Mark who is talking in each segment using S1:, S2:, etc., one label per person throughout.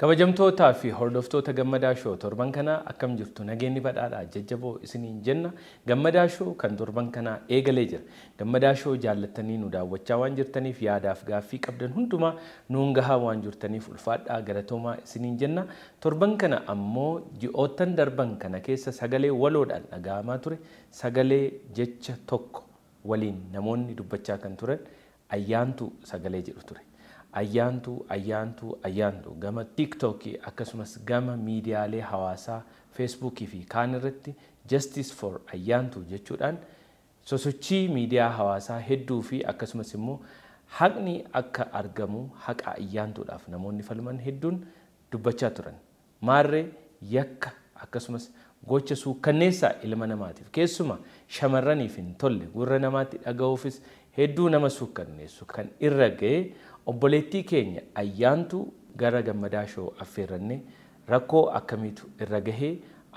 S1: Kabajamtootaa fi hordoftoota Gammadaa Show torban kanaa akkam jirtu? Nageenyi badhaadhaa jajjaboo isiniin jenna. Gammadaa Show kan torban kanaa eegalee jira. Gammadaa Show jaallattanii nu daawwachaa waan jirtaniif, yaadaaf gaaffii qabdan hundumaa nuun gahaa waan jirtaniif ulfaadhaa, galatoomaa isiniin jenna. Torban kana ammoo ji'oottan darban kana keessa sagalee waloodhaan dhaga'amaa ture, sagalee jecha tokko waliin namoonni dubbachaa kan turan ayyaantuu sagalee jedhu ture. Ayyaantuu, ayyaantuu, ayyaantuu gama Tiiktookii akkasumas gama miidiyaalee hawaasaa Feesbuukii fi kaan irratti "Justice for Ayyaantuu" jechuudhaan sosochii miidiyaa hawaasaa hedduu fi akkasumas immoo haqni akka argamu, haqa ayyaantuudhaaf namoonni falman hedduun dubbachaa turan. Maarree yakka akkasumas gocha suukkanneessaa ilma namaatiif, keessumaa shamarraniif hin tolle, gurra namaatti dhaga'uufis hedduu nama suukkanneessu kan irra ga'e obboleettii keenya Ayyaantuu gara Gammadaa Show affeerrannee, rakkoo akkamiitu irra gahee,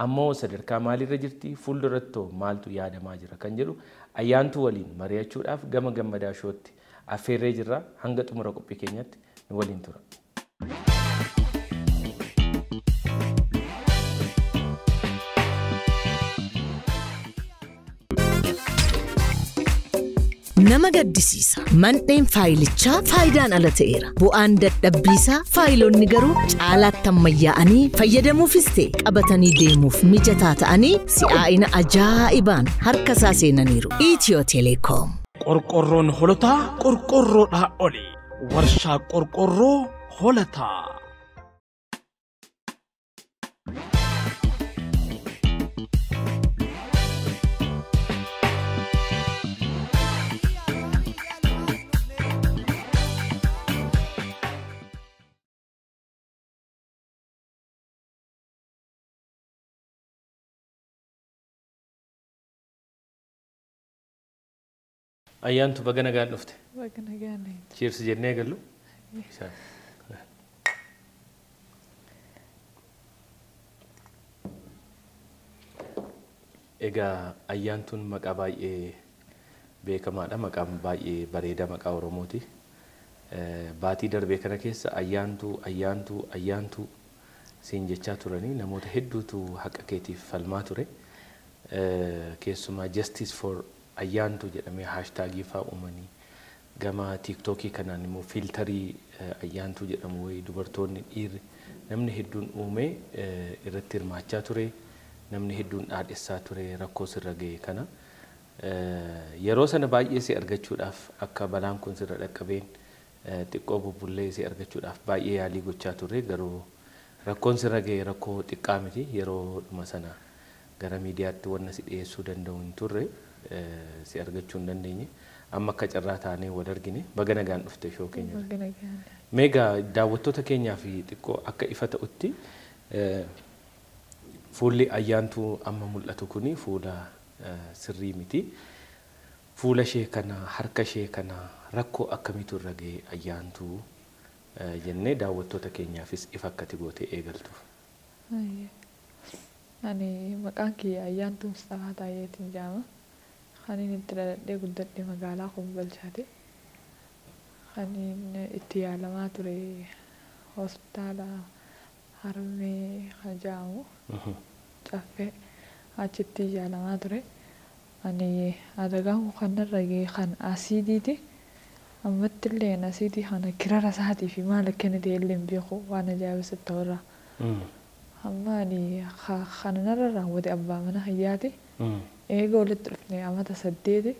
S1: ammoo sadarkaa maaliirra jirti, fuuldurattoo maaltu yaadamaa jira kan jedhu Ayyaantuu waliin mari'achuudhaaf gama Gammadaa Showtti affeerree jirra. Hanga xumura qophii keenyatti nu waliin tura.
S2: Nama gaddisiisa. Mandheen faayilichaa faayidaan ala ta'eera. Bu'aan dadhabbiisaa faayilonni garuu caalaatti ammayyaa'anii fayyadamuufis ta'e qabatanii deemuuf mijataa ta'anii si'aa'ina ajaa'ibaan harka isaa seenaniiru. Itiyoo Teleekoom.
S3: Qorqorroon Holotaa qorqorroodhaa oli. Warshaa Qorqorroo Holotaa.
S1: Ayyaantu, baga nagaan dhufte.
S4: Baga nagaan.
S1: Cheers jennee gallu. Egaa Ayyaantuun maqaa baay'ee beekamaadha. Maqaan baay'ee bareedaa maqaa Oromooti. Baatii darbee kana keessa ayyaantuu, ayyaantuu, ayyaantuu siin jechaa turanii namoota hedduutu haqa keetiif falmaa ture. Keessumaa "Justice for Ayyaantuu" jedhamee haashtaagii fa'aa uumanii, gama Tiiktookii kanaan immoo fiiltarii ayyaantuu jedhamu wayii dubartoonni, dhiirri, namni hedduun uumee irratti hirmaachaa ture. Namni hedduun dhaadhessaa ture rakkoo sirra ga'e kana. Yeroo sana baay'ee si argachuudhaaf, akka balaan kun sirra dhaqqabeen xiqqoo bubbullee si argachuudhaaf baay'ee yaalii gochaa turre, garuu rakkoon sirra ga'e rakkoo xiqqaa miti. Yeroo dhuma sana gara miidiyaatti wanna si dhiyeessuu danda'u hin turre, si argachuu hin dandeenye. Amma akka carraa taanee wal argine. Baga nagaan dhufte show keenya.
S4: Baga nagaan.
S1: Meegaa daawwattoota keenyaa fi xiqqoo akka ifa ta'utti, fuulli Ayyaantuu amma mul'atu kuni fuula sirrii miti. Fuula ishee kana, harka ishee kana rakkoo akkamiitu irra ga'e Ayyaantuu jennee daawwattoota keenyaafis ifa akkati gootee eegaltuuf.
S4: Ani maqaan kiyya Ayyaantuu Mustafaa Taayyeetiin jedhama. Kan inni itti dhaladhee guddadhe magaalaa Kombolchaati. Kan inni itti yaalamaa ture hospitaala Harmee kan jedhamu Caffee, achitti yaalamaa ture. Ani adagaan kan narra ga'e kan asiidiiti. Ammatti illee asiidii kana kirara isaatii fi maal akka inni ta'e illee hin beeku, waan ajaa'ibsiisu ta'urraa. Amma ani kana narra raawwate abbaa mana kiyyaati. Eega walitti dhufne amata 8,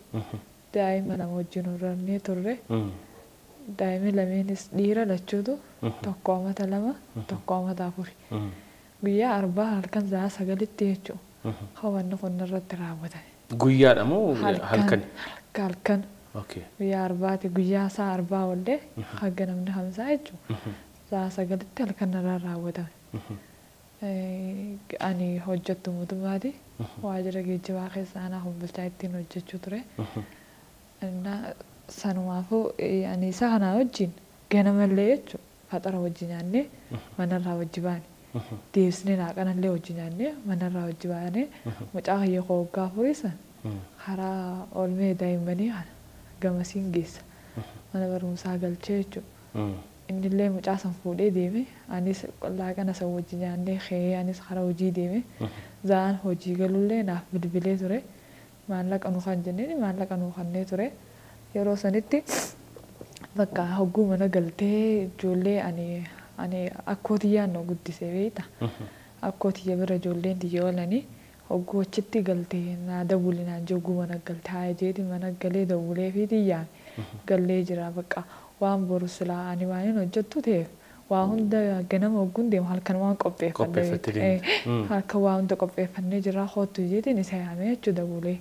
S4: daa'ima 2 wajjin horannee turre. Daa'imni lameenis dhiira lachuutu, tokko amata 2, tokko amata 4. Guyyaa Arbaa halkan sa'a 9tti jechuudha. Kan wanni kun irratti raawwatame.
S1: Guyyaadha moo halkan?
S4: Halkan. Guyyaa arbaati guyyaa isaa arbaa oollee hanga namni hamsaa jechuudha. Sa'a 9tti halkan narraa raawwatame. Ani hojjettu mootummaati. Waajjira geejjibaa keessa aanaa Kombolchaa ittiin hojjechuu ture. Sanumaafuu ani isa kanaa wajjin ganamallee jechuudha faxara wajji nyaannee manarraa wajji baane. Deebisnee laaqanallee wajji nyaannee manarraa wajji baane mucaa kiyya koo waggaa 4 san karaa oolmee daa'immanii kana gamasiin geessa. Mana barumsaa galchee jechuudha. Innillee mucaa san fuudhee deeme anis laaqana san wajji nyaannee ka'ee anis karaa hojii deeme. Za'aan hojii galullee naaf bilbilee ture. Maallaqa nu kan jenneen maallaqa nu kannee ture. Yeroo sanitti bakka hogguu mana galtee ijoollee ani akkoo tiyyaan nu guddisee beekta. Akkoo tiyya bira ijoolleen tiyya oolanii hogguu achitti galtee naa dawwuli naan hogguu mana galte haa jeeti mana galee dawwulee fi tiyyaan gallee jira bakka waan boru silaa ani waan hin hojjettu ta'eef waa hunda ganama hogguun deemu halkan waan qopheeffadhe. Halkan waa hunda qopheeffannee jira hoottu jeetiin isa yaamee jechuudha dawwulee.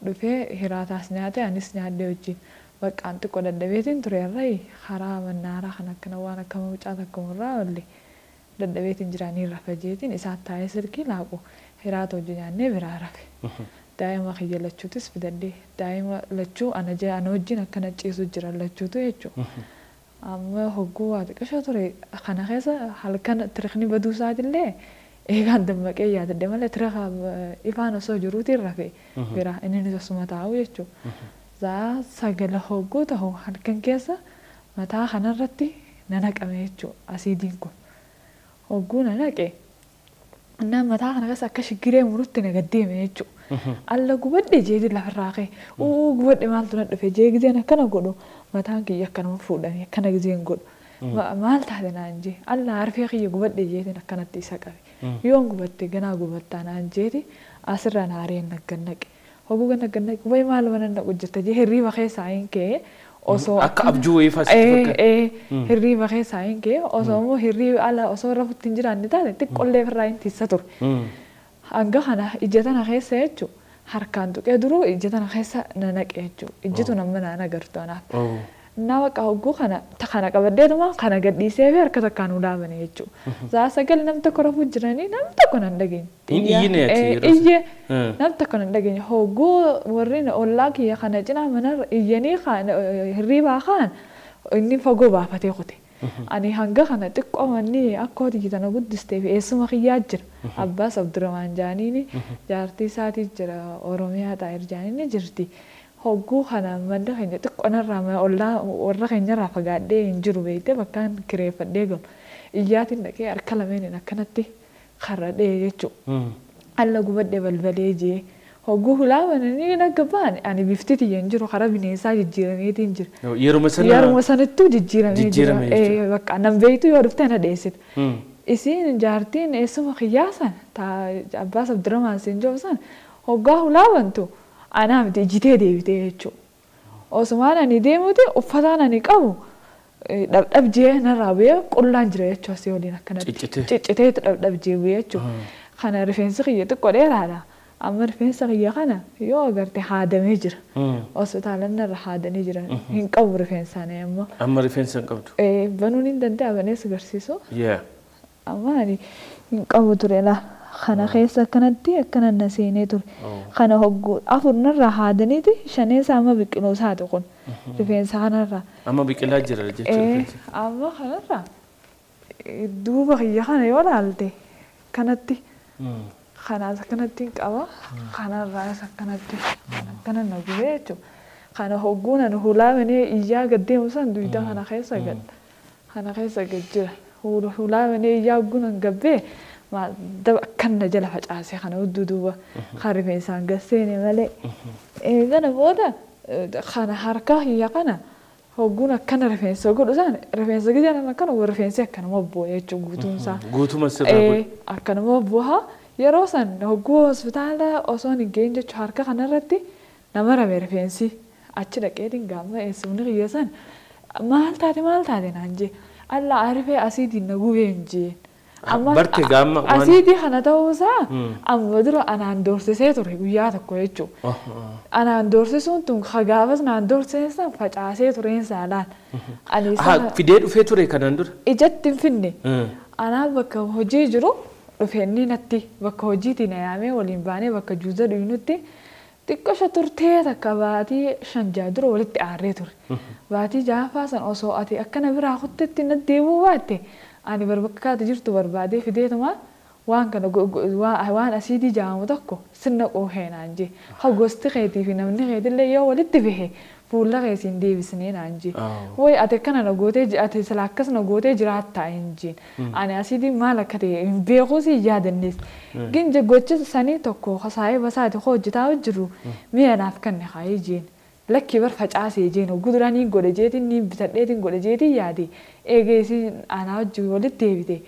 S4: Dhufee hiraataas nyaate anis nyaadhee wajjin baqqaan xiqqoo dadhabeetiin ture irraa karaa mannaaraa kan akkana waan akka mucaa takka murraa oolle dadhabeetiin jiraanii rafa jeetiin isaa taa'ee silkii laaqu hiraata hojii nyaannee biraa rafe. Daa'ima kiyya lachuutis fidadhee daa'ima lachuu ana wajjin akkana ciisu jira lachuutu jechuudha. Amma hogguu waa xiqqashoo ture kana keessa halkan tirikni baduu isaatillee eegaan dammaqee yaadadhe malee tirika ifaan osoo jiruutiin rafe bira inni osuma taa'u jechuudha. Sa'a 9 hogguu ta'u halkan keessa mataa kanarratti na naqame jechuudha asiidiin kun. Hogguu na naqe innaan mataa kana keessa akka shiggiree murutti na gaddeeme jechuudha. Alla gubadhe jeeti lafarraa ka'e uu gubadhe maaltu na dhufe jee gizeen akkana godhu mataan kiyya akkanuma fuudhame akkana gizeen godhu. Maal taate naan jee alla arfee kiyya gubadhe jeetiin akkanatti isa qabe. Yoon gubatte ganaa gubattaa naan jeeti asirraa naareen naggannaqe. Hogguu gannaqe wayi maal mana naqu jirta jee hirriiba keessaa hin ka'e osoo
S1: akka abjuu wayii faasitti
S4: fakkaata. Hirriiba keessaa hin ka'e osoo immoo hirriiba ala osoo rafutti hin jiraanne taate xiqqollee ofirraa hin tiisa ture. Hanga kana ija tana keessa jechuudha harkaan tuqee duruu ija tana keessa na naqe jechuudha. Ijjitu nama naan agartu anaaf. Naa bakka hogguu kana kana qabaddeetuma kana gadhiisee fi harka takkaan ulaabane jechuudha. Sa'a 9 nam tokko rafuu jiranii nam tokko nan dhageenye.
S1: Iyyee
S4: nam tokko nan dhageenye hogguu warri ollaa kiyya kana cinaa mana iyyanii hirriibaa kaan inni fagoo baafatee kute. Ani hanga kana xiqqoo manni akkoo tiyya tana guddistee fi eessuma kiyyaa jira. Abbaas Abdurrahmaan Jaaniini jaartii isaatii jira Oromiyaa Xaayir Jaaniini jirti. Hogguu kana manni keenya xiqqoo narraa ollaa warra keenyarraa fagaadhee hin jiru beektee bakkaan kireeffadhee galu. Iyyaatiin dhaqee harka lameeniin akkanatti karradhee jechuudha. Alla gubadhee balbalee jee. Hogguu hulaa bananii nagga ba'an ani bifti tiyya hin jiru karaa bineensaa jijjiirameetiin jira. Yeruma sanattuu jijjiiramee jira. Bakka nan beektu yoo dhufte na dheessite. Isiin jaartiin eessuma kiyyaa san Abbaas Abdurrahmaan siin jiru san hoggaa hulaa bantu anaa miti ijjitee deebitee jechuudha. Osumaan ani deemuuti uffataan ani qabu dhabdhab jee narraa bu'ee qullaan jira jechuudha asii waliin akkanatti. Ciccitee dhabdhab jee bu'ee jechuudha. Kana rifeensi kiyya xiqqoo dheeraadha. Amma rifeensa kiyya kana yoo agarte haadamee jira. Hospitaala narra haadanii jiran hin qabu rifeensaan amma.
S1: Amma rifeensa hin qabdu?
S4: Banuun hin danda'a banees agarsiisu. Amma ani hin qabu ture laa. Kana keessa akkanatti akkana na seenee ture. Kana hogguu 4 narraa haadaniiti 5 amma biqiluu isaati kun rifeensa kanarraa.
S1: Amma biqilaa jira jechuudha.
S4: Amma kanarraa duuba kiyya kana yoo laalte kanatti kanaas akkanatti hin qaba kanarraas akkanatti akkana na gubee jechuudha. Kana hogguu nan hulaa banee iyyaa gad deemu san dugda kana keessa gad kana keessa gad jira. Hulaa banee iyyaa hogguu nan gabbee akkana jala facaasee kana hudduu duuba kan rifeensaan gad seene malee. Kana booda kana harka kiyya kana hogguun akkana rifeensa godhu san rifeensa gizee nama akkana rifeensi akkanuma bu'e jechuudha guutuun isaa.
S1: Guutuma sirraa godhu.
S4: Akkanuma bu'a yeroo san hogguu hospitaala osoo hin gahin jechuudha harka kanarratti nama rame rifeensi achi dhaqeetiin gaama eessumni kiyya san maal taate naan jee alla arifee asiitiin na gubee hin jeen.
S1: Barte gaama waan
S4: Asiidii kana ta'uusaa amma dura anaan doorsisee ture guyyaa tokko jechuudha. Anaan doorsisuun tun gaafas naan doorsisee facaasee tureen saalaan. Ani
S1: Fidee dhufee ture kanaan dura?
S4: Ijatti hin finne. Anaan bakka hojii jiru dhufeenni natti bakka hojiitii na yaamee waliin baanee bakka juuza dhuynutti xiqqoo turtee takka baatii 5-6 dura walitti aarree ture. Baatii 6ffaa san osoo ati akkana biraa kuttetti na deemuu baatte ani bakka ati jirtu barbaadee fideetuma waan kana waan asiidii jedhamu tokko sirna qoohee naan jee. Ha gosti keetii fi namni keetillee yoo walitti bahe fuula keessiin deebisnee naan jee. Wayi ati akkana na gootee ati sila akkas na gootee jiraattaa hin jeen. Ani asiidii maal akka ta'e hin beekuus hin yaadannes. Ginja gocha sanii tokko saayee basaati hojjetaa jiru mi'a naaf kanne haayee jeen. Lakki bar facaasee jeen hogguu duraa niin godhe jeetiin niin bitadheetiin godhe jeetiin yaade eegee anaa wajjin walitti deebite.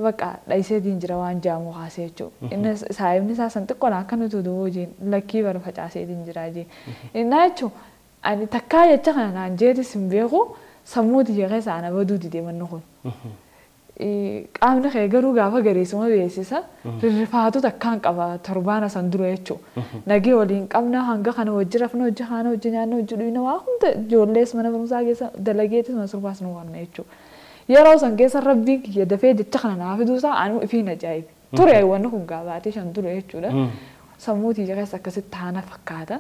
S4: Bakka dhahiseetiin jira waan jaamu kaasee jechuudha. Inni saayibni isaa san xiqqoon akka nuti du'uu jeen lakkii bar facaaseetiin jira jeen. Innaa jechuun ani takkaa jecha kana naan jeetis hin beeku sammuu tiyya keessa ana baduu dide manni kun. Qaamni kee garuu gaafa gareessuma beeksisa rirrifaatu takkaan qaba torbaana san dura jechuudha. Nagee waliin qabna hanga kana hojii rafna hojii haana hojii nyaanna hojii dhuyina waa hunda ijoollees mana barumsaa keessa dalageetis mana sirbaas nu warna jechuudha. Yeroo san keessa rabbiin kiyya dafee jecha kana naa fiduusaa anuu ifiin ajaa'ibe. Ture wanni kun gabaatee 5 dura jechuudha. Sammuu tiyya keessa akkasitti haana fakkaata.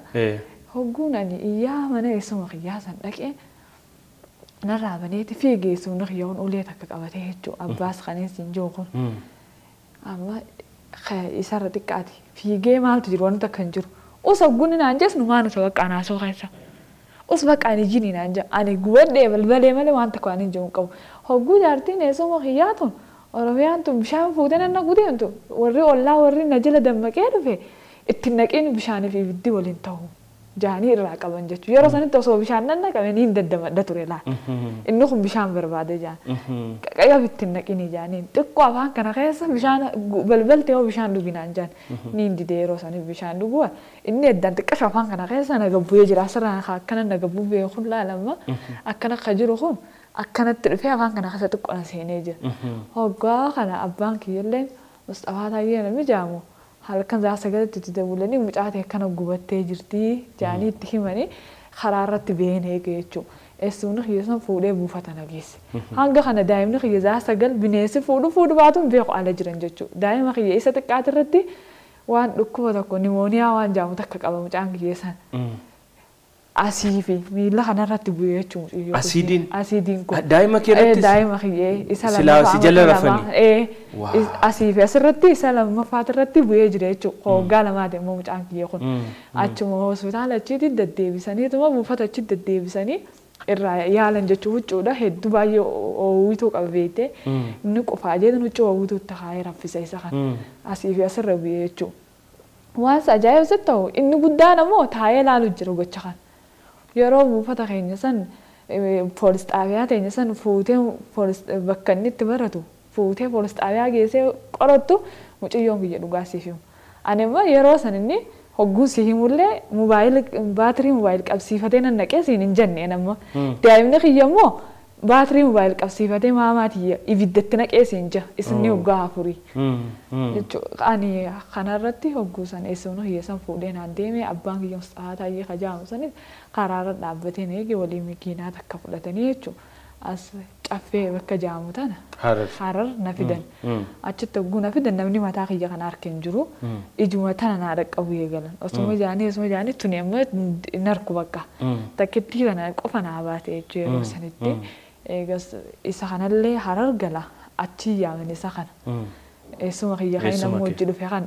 S4: Hogguun ani iyyaa mana eessuma kiyyaa san dhaqee narraa baneeti fiigee eessumni kiyyaa'uun ulee takka qabatee jechuudha. Abbaas kaneen siin jiru kun. Amma isarra xiqqaati. Fiigee maaltu jiru wanti takka hin jiru. Us hogguun naan jees numaan isa bakka anaasoo keessa. Us bakka ani jini naan jaa. Ani gubadhee balbalee malee waan takka waan hin jiru hin qabu. Hogguu jaartiin eessuma kiyyaa tun Oromiyaan tun bishaan fuutee nanna gudeemtu warri ollaa warri na jala dammaqee dhufe ittiin naqeen bishaanii fi ibiddi waliin ta'u. Jaanii irraa qaban jechuudha. Yeroo sanitti osoo bishaan nan naqame niin daddamadha ture laal. Inni kun bishaan barbaade jaan. Qaqqayyaf ittiin naqini jaaniin. Xiqqoo afaan kana keessa bishaan balbaltee hoo bishaan dhuginaan jaan. Niin dide yeroo saniif bishaan dhuguu. Inni addaan xiqqasho afaan kana keessa na gabbu'ee jira. Asirraan akkana na gabbuu beekuun laalamma. Akkana akka jiru kun akkanatti dhufee afaan kana keessa xiqqoo na seenee jira. Hoggaa kana abbaan kiyyallee Mustafaa Taayyee namni jedhamu. Halkan za'a 9tti itti dabalanii mucaa ta'e akkana gubattee jirti jaanii itti himanii karaa irratti ba'een eege jechuudha. Eessumni kiyya san fuudhee buufata na geesse. Hanga kana daa'imni kiyya za'a 9 bineensi fuudhu baatuun beeku ala jiran jechuudha. Daa'ima kiyya isa xiqqaati irratti waan dhukkuba tokko nimooniyaa waan jaamu takka qaba mucaan kiyya san. Asii fi miila kanarratti bu'ee jechuudha.
S1: Asiidiin?
S4: Asiidiin kun.
S1: Daa'ima kee irrattis?
S4: Daa'ima kiyyee isa
S1: Silaa si jala rafanii?
S4: Asii fi asirratti isa lammaffaati irratti bu'ee jira jechuudha. Hoggaa lamaati immoo mucaan kiyyee kun. Achuma hospitaala achiitti deddeebisaniituma buufata achitti deddeebisanii irraa yaalan jechuun huccuudha hedduu baay'ee oowwituu qaba beektee. Inni qofaa jedhan huccuu oowwituutti kaa'ee raffisa isa kana. Asii fi asirra bu'ee jechuudha. Waan ajaa'ibsi ta'u inni guddaan ammoo taa'ee ilaalu jira gocha kana. Yeroo buufata keenya san poolis xaabiyaa teenya san fuutee poolis bakka inni itti baratu fuutee poolis xaabiyaa geessee qorattu mucayyoon kiyya dhugaa siif himu. Ani immoo yeroo san inni hogguun si himullee moobaayilii baatirii moobaayilii qabsiifatee nan naqee siin hin jenneen amma. Daa'imni kiyya immoo baatirii moobaayilii qabsiifatee maamaa tiyya ibiddatti naqee siin jira isinni hoggaa 4. Jechuudha ani kanarratti hogguu san eessumni kiyya san fuudhee naan deeme abbaan kiyya Mustafaa Taayyee Kajaamu sanis karaarra dhaabbateen eege waliin makiinaa takka fudhatanii jechuudha. As caffee bakka jaamu tana Harar na fidan. Achitti hogguu na fidan namni mataa kiyya kana harka hin jiru. Ijuma tana naa dhaqqabu eegalan. Osuma jaanii tuni amma hin arku bakka. Takkittii kana qofa naa baate jechuudha yeroo sanitti. Eegas isa kanallee Harar gala achi yaaman isa kana. Eessuma kiyya kan namni hojii dhufe kan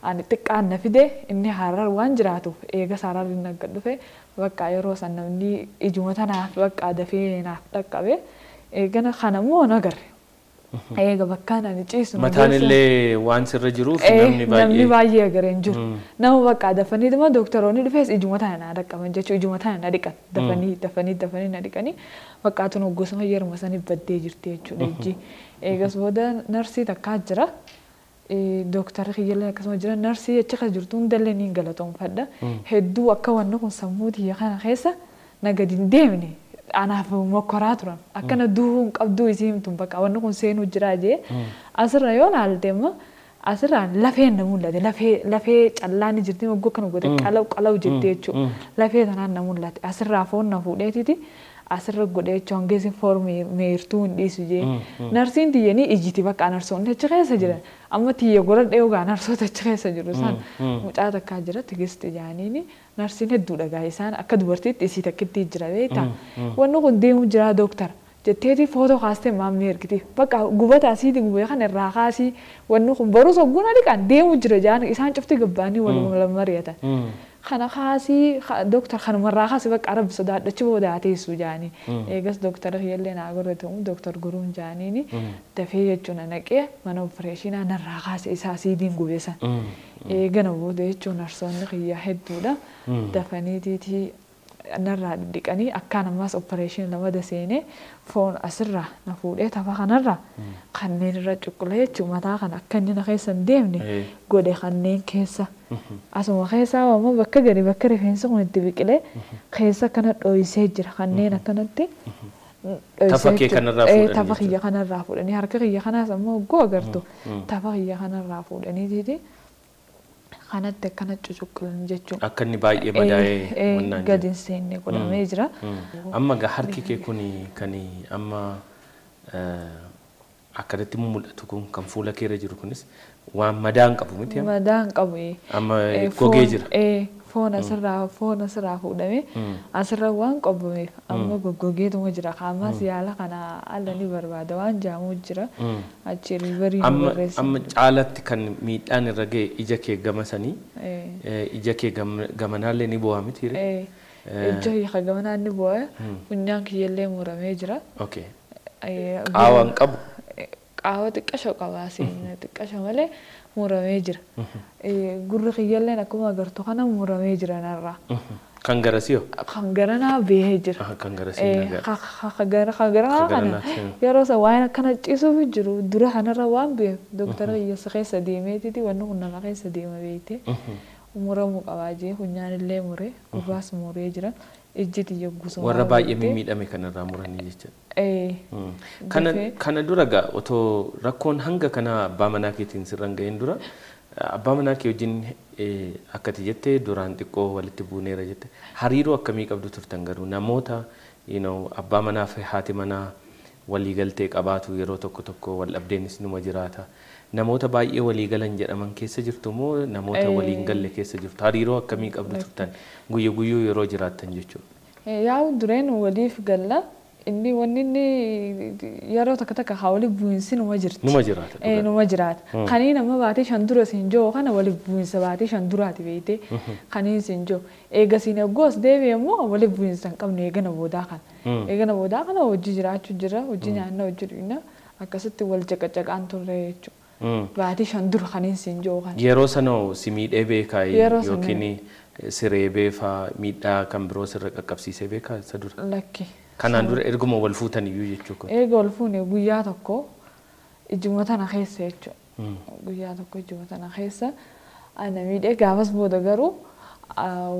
S4: ani xiqqaan na fide inni Harar waan jiraatuuf eegas Harar inni akka dhufe bakka yeroo san namni ijuma tanaaf bakka dafee naaf dhaqqabe eegana kana immoo na agarre. Eega bakkaan ani ciisu.
S1: Mataan illee waan sirra jiruuf namni baay'ee.
S4: Namni baay'ee agaree hin jiru. Nama bakka dafanii dhuma doktoroonni dhufees ijuma tana na dhaqqaban jechuudha ijuma tana na dhiqan dafanii dafanii dafanii na dhiqanii bakka tun gosa yeruma saniif baddee jirti jechuudha ijji. Eegas booda narsii takkaa jira. Dooktarri kiyyallee akkasuma jira narsii achi kan jirtu hundallee niin galatoomfadha. Hedduu akka wanni kun sammuu tiyya kana keessa na gadi hin deemne Anaaf mokkoraa turan. Akkana du'uu hin qabduu isii himtu bakka wanni kun seenuu jira jee. Asirra yoo laalte immoo asirraan lafeen na mul'ate lafee callaan ni jirti moggoo kana godhe qalaw qalaw jettee jechuudha. Lafee tanaan na mul'ate asirraa foon na fuudheetiti asirra godhee jechuun hangeessi foon meertuu hin dhiisu jee. Narsiin tiyya ni ijjiti bakka narsoonni achi keessa jiran. Amma tiyya godhadhee ogaa narsoota achi keessa jiru isaan mucaa takkaa jira Tigisti jaaniini narsiin hedduu dhagaa isaan akka dubartiitti isii takkitti jira beektaa. Wanni kun deemu jira dooktara. Jetteeti footoo kaastee maammee ergiti. Bakka gubata asiiti gubee kana irraa kaasii wanni kun baruu sogguun adiqaan deemu jira jaan isaan cufti gabbaanii waluma mari'atan. Kana kaasii dooktar kanumarraa kaasii bakka arabbi sodaadhachi booda teessu jaanii. Eegas dooktara kiyyallee naa gorratamu dooktar guruun jaaniini dafee jechuun naqee mana opereeshinaa narraa kaase isaa asiidiin gube san. Eegana booda jechuun narsoonni kiyyaa hedduudha. Dafaniitiitii narraa dhidhiqanii akkaan ammaas opereeshinii lama seenee foon asirraa na fuudhee tafa kanarraa kanneen irra cuqqulee jechuun mataa kana akka inni na keessa hin deemne godhe kanneen keessa. Asuma keessaa ammoo bakka gadi bakka rifeensi kun itti biqilee keessa akkana dho'isee jira kanneen akkanatti.
S1: Tafa kee kanarraa fuudhanii.
S4: Tafa kiyya kanarraa fuudhanii harka kiyya kanaas ammoo hoggoo agartu tafa kiyya kanarraa fuudhanii kanatti akkana cucuqqulan jechuudha.
S1: Akka inni baay'ee madaa'ee wannaan
S4: gadi hin seenne godhamee jira.
S1: Amma gaa harki kee kun kan amma akkanatti mul'atu kun kan fuula keerra jiru kunis waan madaa hin qabu miti.
S4: Madaa hin qabu.
S1: Amma gogee jira.
S4: Foon asirraa fuudhamee asirra waan qabameef amma goggogeetuma jira. Ammas yaala kana alla ni barbaada waan jaamuu jira. Achi riivarii nu barreessa.
S1: Amma caalatti kan miidhaan irra ga'e ija kee gama sanii ija kee gamanaallee ni bu'aa miti.
S4: Ija kiyya gamanaan ni bu'aa. Funyaan kiyyallee muramee jira.
S1: Qaawwa hin qabu.
S4: Qaawwa xiqqasho qaba xiqqasho malee muramee jira. Gurri kiyyalleen akkuma agartu kana muramee jira narraa.
S1: Kan garasii hoo?
S4: Kan garanaa bahee jira.
S1: Kan garasii nagaa.
S4: Kan garanaa kana yeroo san waan akkana ciisuuf jiru dura kanarra waan beef dooktara kiyya keessa deemeetiti wanni kun nama keessa deema beekte. Muramuu qabaa jee funyaan illee muree gurraas muree jira. Ijji tiyya gusuma.
S1: Warra baay'ee mimmiidhame kanarraa muranii jechuudha. Kana dura gaa otoo rakkoon hanga kana abbaa manaa keetiin sirra hin ga'in dura abbaa manaa kee wajjin akkati jettee duraan xiqqoo walitti buuneera jette hariiroo akkamii qabdu turtan garuu namoota abbaa manaa fi haati manaa waliigaltee qabaatu yeroo tokko tokko wal dhabdeenis numa jiraata. Namoota baay'ee waliigalan jedhaman keessa jirtu moo namoota waliin galle keessa jirtu hariiroo akkamii qabdu turtan guyya guyyuu yeroo jiraattan jechuudha.
S4: Yaa'u dureen waliif galla inni wanni inni yeroo takka takka haa waliif bu'insi numa jirti.
S1: Numa jiraata.
S4: Numa jiraata. Kanii nama baatee shan dura siin jiru kana waliif bu'insa baatee shan duraati beeyte kanii siin jiru. Eega siin eeggoos deebi'e immoo waliif bu'insa hin qabne eegana boodaa kana. Eegana boodaa kana hojii jiraachuu jira hojii nyaannaa hojii dhugna akkasitti wal caqacaqaan turre jechuudha. Baatee shan dura kaniin siin jiru kana.
S1: Yeroo sana si miidhee beekaa yookiin siree beefaa miidhaa kan biroo sirra qaqqabsiisee beekaa isa dura?
S4: Lakki.
S1: Kanaan dura erguma wal fuutan iyyuu jechuudha.
S4: Erga wal fuune guyyaa tokko ijuma tana keessa jechuudha. Guyyaa tokko ijuma tana keessa ana miidhee gaafas booda garuu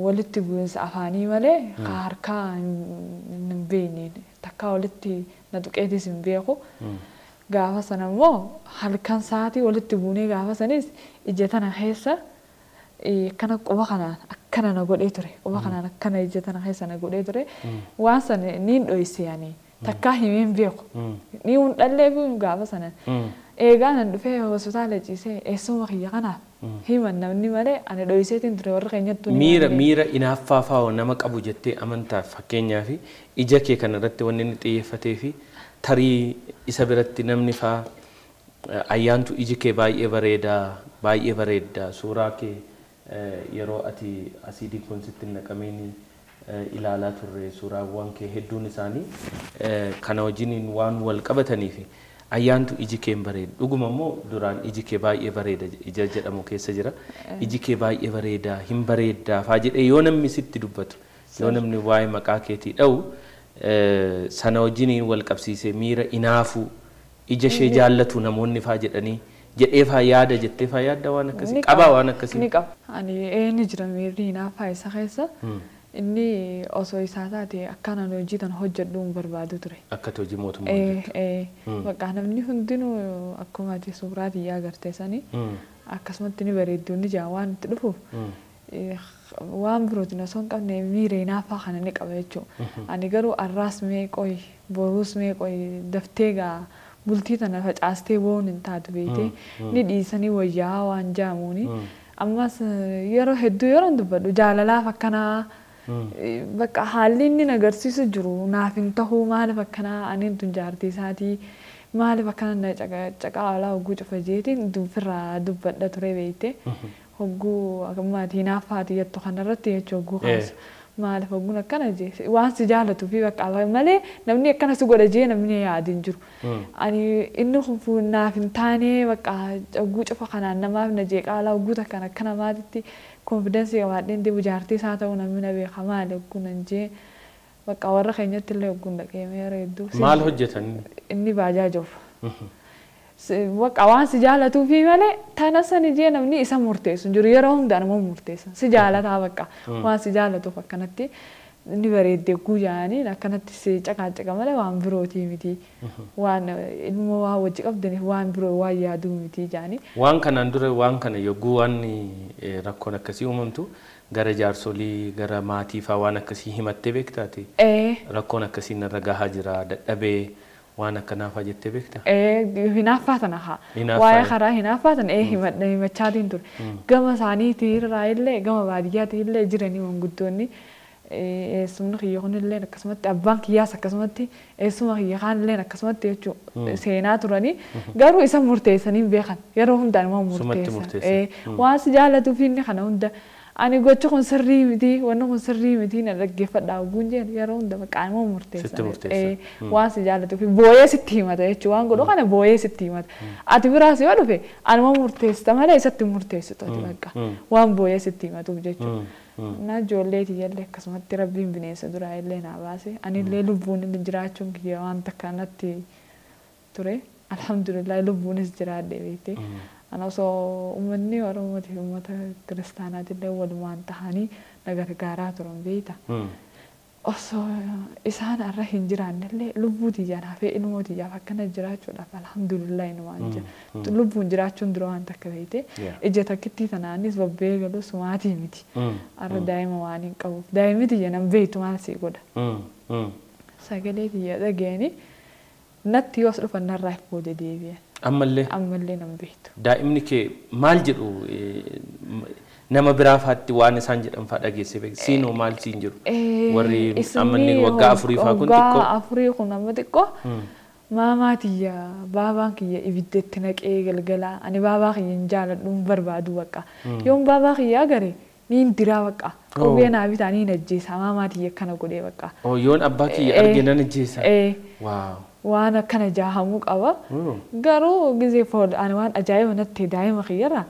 S4: walitti bu'insa afaanii malee harkaa hin beekne takkaa walitti na tuqeetis hin beeku. Gaafa sana immoo halkan sa'aatii walitti buunee gaafa sanis ija tana keessa akkana quba kanaan akkana na godhee ture quba kanaan akkana ija tana keessa na godhee ture waan sana niin dhoyse ani takkaa himee hin beeku ni hun dhallee fi gaafa sana eegaa nan dhufee hospitaala ciisee eessuma kiyya kanaaf himan namni malee ani dhoyseetiin ture warra keenyattuu
S1: Miira miira inaaffaa fa'aa nama qabu jettee amantaaf fakkeenyaaf ija kee kanarratti wanni inni xiyyeeffatee fi tarii isa biratti namni fa'aa ayyaantu iji kee baay'ee bareedaa baay'ee bareeddaa suuraa kee yeroo ati asiidii kun sitti naqameen ilaalaa turre suuraawwan kee hedduun isaanii kana wajjiniin waan wal qabataniif ayyaantu iji kee hin bareedu dhuguma immoo duraan iji kee baay'ee bareeda ija jedhamu keessa jira iji kee baay'ee bareedaa hin bareeddaa faa jedhee yoo namni sitti dubbatu yoo namni waa'ee maqaa keetii dha'u sana wajjiniin wal qabsiisee miira inaafuu ija ishee jaallatu namoonni faa jedhanii jedhee faa yaada jettee faa yaadda waan akkasii qabaa waan akkasii.
S4: Ni qaba. Ani ni jira miirri hinaaffaa isa keessa. Inni osoo isaa taate akkanaan hojii tan hojjedhu hin barbaadu ture.
S1: Akka ati hojii mootummaa hojjettu.
S4: Bakka namni hundinuu akkuma ati suuraa tiyyaa agarte sanii akkasumatti ni bareeddu ni jaa waan itti dhufuuf waan birootiin osoo hin qabne miira hinaaffaa kana ni qaba jechuudha. Ani garuu arraas mee qoyi boruus mee qoyi daftee gaa bultii tana facaastee boon hin taatu beekte ni dhiisanii wayyaa waan jaamuuni. Ammas yeroo hedduu yeroo dubbadhu jaalalaaf akkanaa bakka haalli inni agarsiisu jiru naaf hin ta'uu maaliif akkanaa aniin tun jaartii isaatii maaliif akkana na caqaa alaa hogguu cufa jeetiin ofirraa dubbadha ture beekte. Hogguu ammaatii hinaaffaati jettu kanarratti jechuu hogguu kaasu. Maaliif hogguun akkana jee waan si jaalatuu fi bakka malee namni akkana si godha jee namni yaadu hin jiru. Ani inni kun naaf hin taane bakka hogguu cufa kanaan namaaf na jeeqaa alaa hogguu takkaan akka namaatitti konfidensii qabaadheen deemu jaartii isaa ta'uu namni na beeka maali hogguu nan jee bakka warra keenyatti illee hogguun dhaqee yeroo hedduu.
S1: Maal hojjetan?
S4: Inni baajaaja oofa. Bakka waan si jaalatuu fi malee tana sani jee namni isa murteessu jiru yeroo hundaa nama murteessa si jaalataa bakka waan si jaalatuuf akkanatti ni bareedde guyyaan akkanatti si caqaacaqa malee waan birootii miti waan ilmoo waa wajji qabdaniif waan biroo waan yaaduu miti jaanii.
S1: Waan kanaan dura waan kana yogguu waan rakkoon akkasii uumamtu gara jaarsolii gara maatii fa'aa waan akkasii himattee beektaati. Rakkoon akkasii narra gahaa jira dadhabee waan akkanaa fa'aa jettee beektaa?
S4: Hinaaffaa tana haa. Waa'ee karaa hinaaffaa tana himachaatiin ture. Gama isaaniitii irraa illee gama baadiyyaatii illee jiranii manguddoonni eessumni kiyya kunillee akkasumatti abbaan kiyyaas akkasumatti eessuma kiyya kaanillee akkasumatti jechuudha seenaa turanii garuu isa murteessanii beekan yeroo hundaan immoo murteessan. Waan si jaallatuuf inni kana hunda ani gochi kun sirrii miti wanni kun sirrii miti na dhaggeeffadhaa ogguun jeen yeroo hunda maqaan immoo murteessan. Waan si jaallatuuf booyee sitti himata jechuudha waan godhu kana booyee sitti himata. Ati biraas yoo dhufe anuma murteessita malee isatti murteessitu ati bakka waan booyee sitti himatuuf jechuudha. Na ijoollee tiyyallee akkasumatti rabbiin bineensa duraa illee naa baase anillee lubbuun jiraachuun kiyya waan takka natti ture alhamdulillah lubbuunis jiraadhe beekte. Ana osoo uummanni Oromootii fi uummata kiristaanaatillee walumaan tahanii na gargaaraa turan beekta. Osoo isaan irra hin jiraannellee lubbuu tiyyaan hafee ilmoo tiyyaaf akkana jiraachuudhaaf alhamdulillah inumaan jira. Lubbuun jiraachuun dura waan takka beekte ija takkittii tanaanis babbee galus sumaatii miti. Arra daa'ima waan hin qabuuf daa'imni tiyya nan beektu maal sii godha. Sagalee tiyya dhageeni natti yoos dhufan narraa booda deebi'an.
S1: Ammallee?
S4: Ammallee nan beektu.
S1: Daa'imni kee maal jedhu nama biraa faatti waan isaan jedhan fa'aa dhageessee beekta. Siinoo maal siin jedhu? Warri amma inni waggaa afurii fa'aa kun xiqqoo.
S4: Waggaa afurii kun amma xiqqoo. Maamaa tiyya baabaan kiyya ibiddatti naqee galgala ani baabaa kiyya hin jaaladhu hin barbaadu bakka. Yoon baabaa kiyya agare niin diraa bakka. Kophee naa bitaa niin ajjeesa maamaa tiyya akkana godhee bakka.
S1: Yoon abbaa kiyya arge nan ajjeesa. Waaw.
S4: Waan akkana jaahamuu qaba. Garuu gizee ani waan ajaa'iba natti daa'ima kiyyarra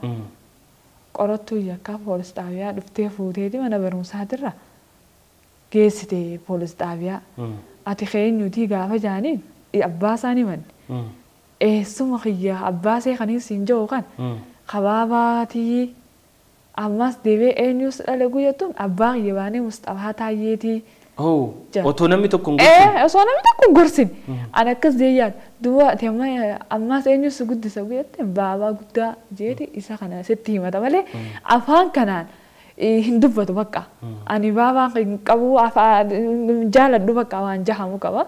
S4: qorattuu yakkaa poolis xaabiyaa dhuftee fuuteeti mana barumsaatirra geessite poolis xaabiyaa. Ati keenyuutii gaafa jaaniin abbaa isaanii manne. Eessuma kiyya abbaa see kaniin siin jiru kan kabaabaatii ammas deebee eenyus dhale guyyattuun abbaa kiyya baanee Musxafaa Taayyeetii.
S1: Otoo namni tokko hin gorsin.
S4: Osoo namni tokko hin gorsin. Ani akkas deeyyaan duuba ati ammas eenyus guddisa guyyatte baabaa guddaa jeeti isa kana sitti himata malee afaan kanaan hin dubbatu bakka. Ani baabaan hin qabu afaan jaaladhu bakka waan jahamu qaba.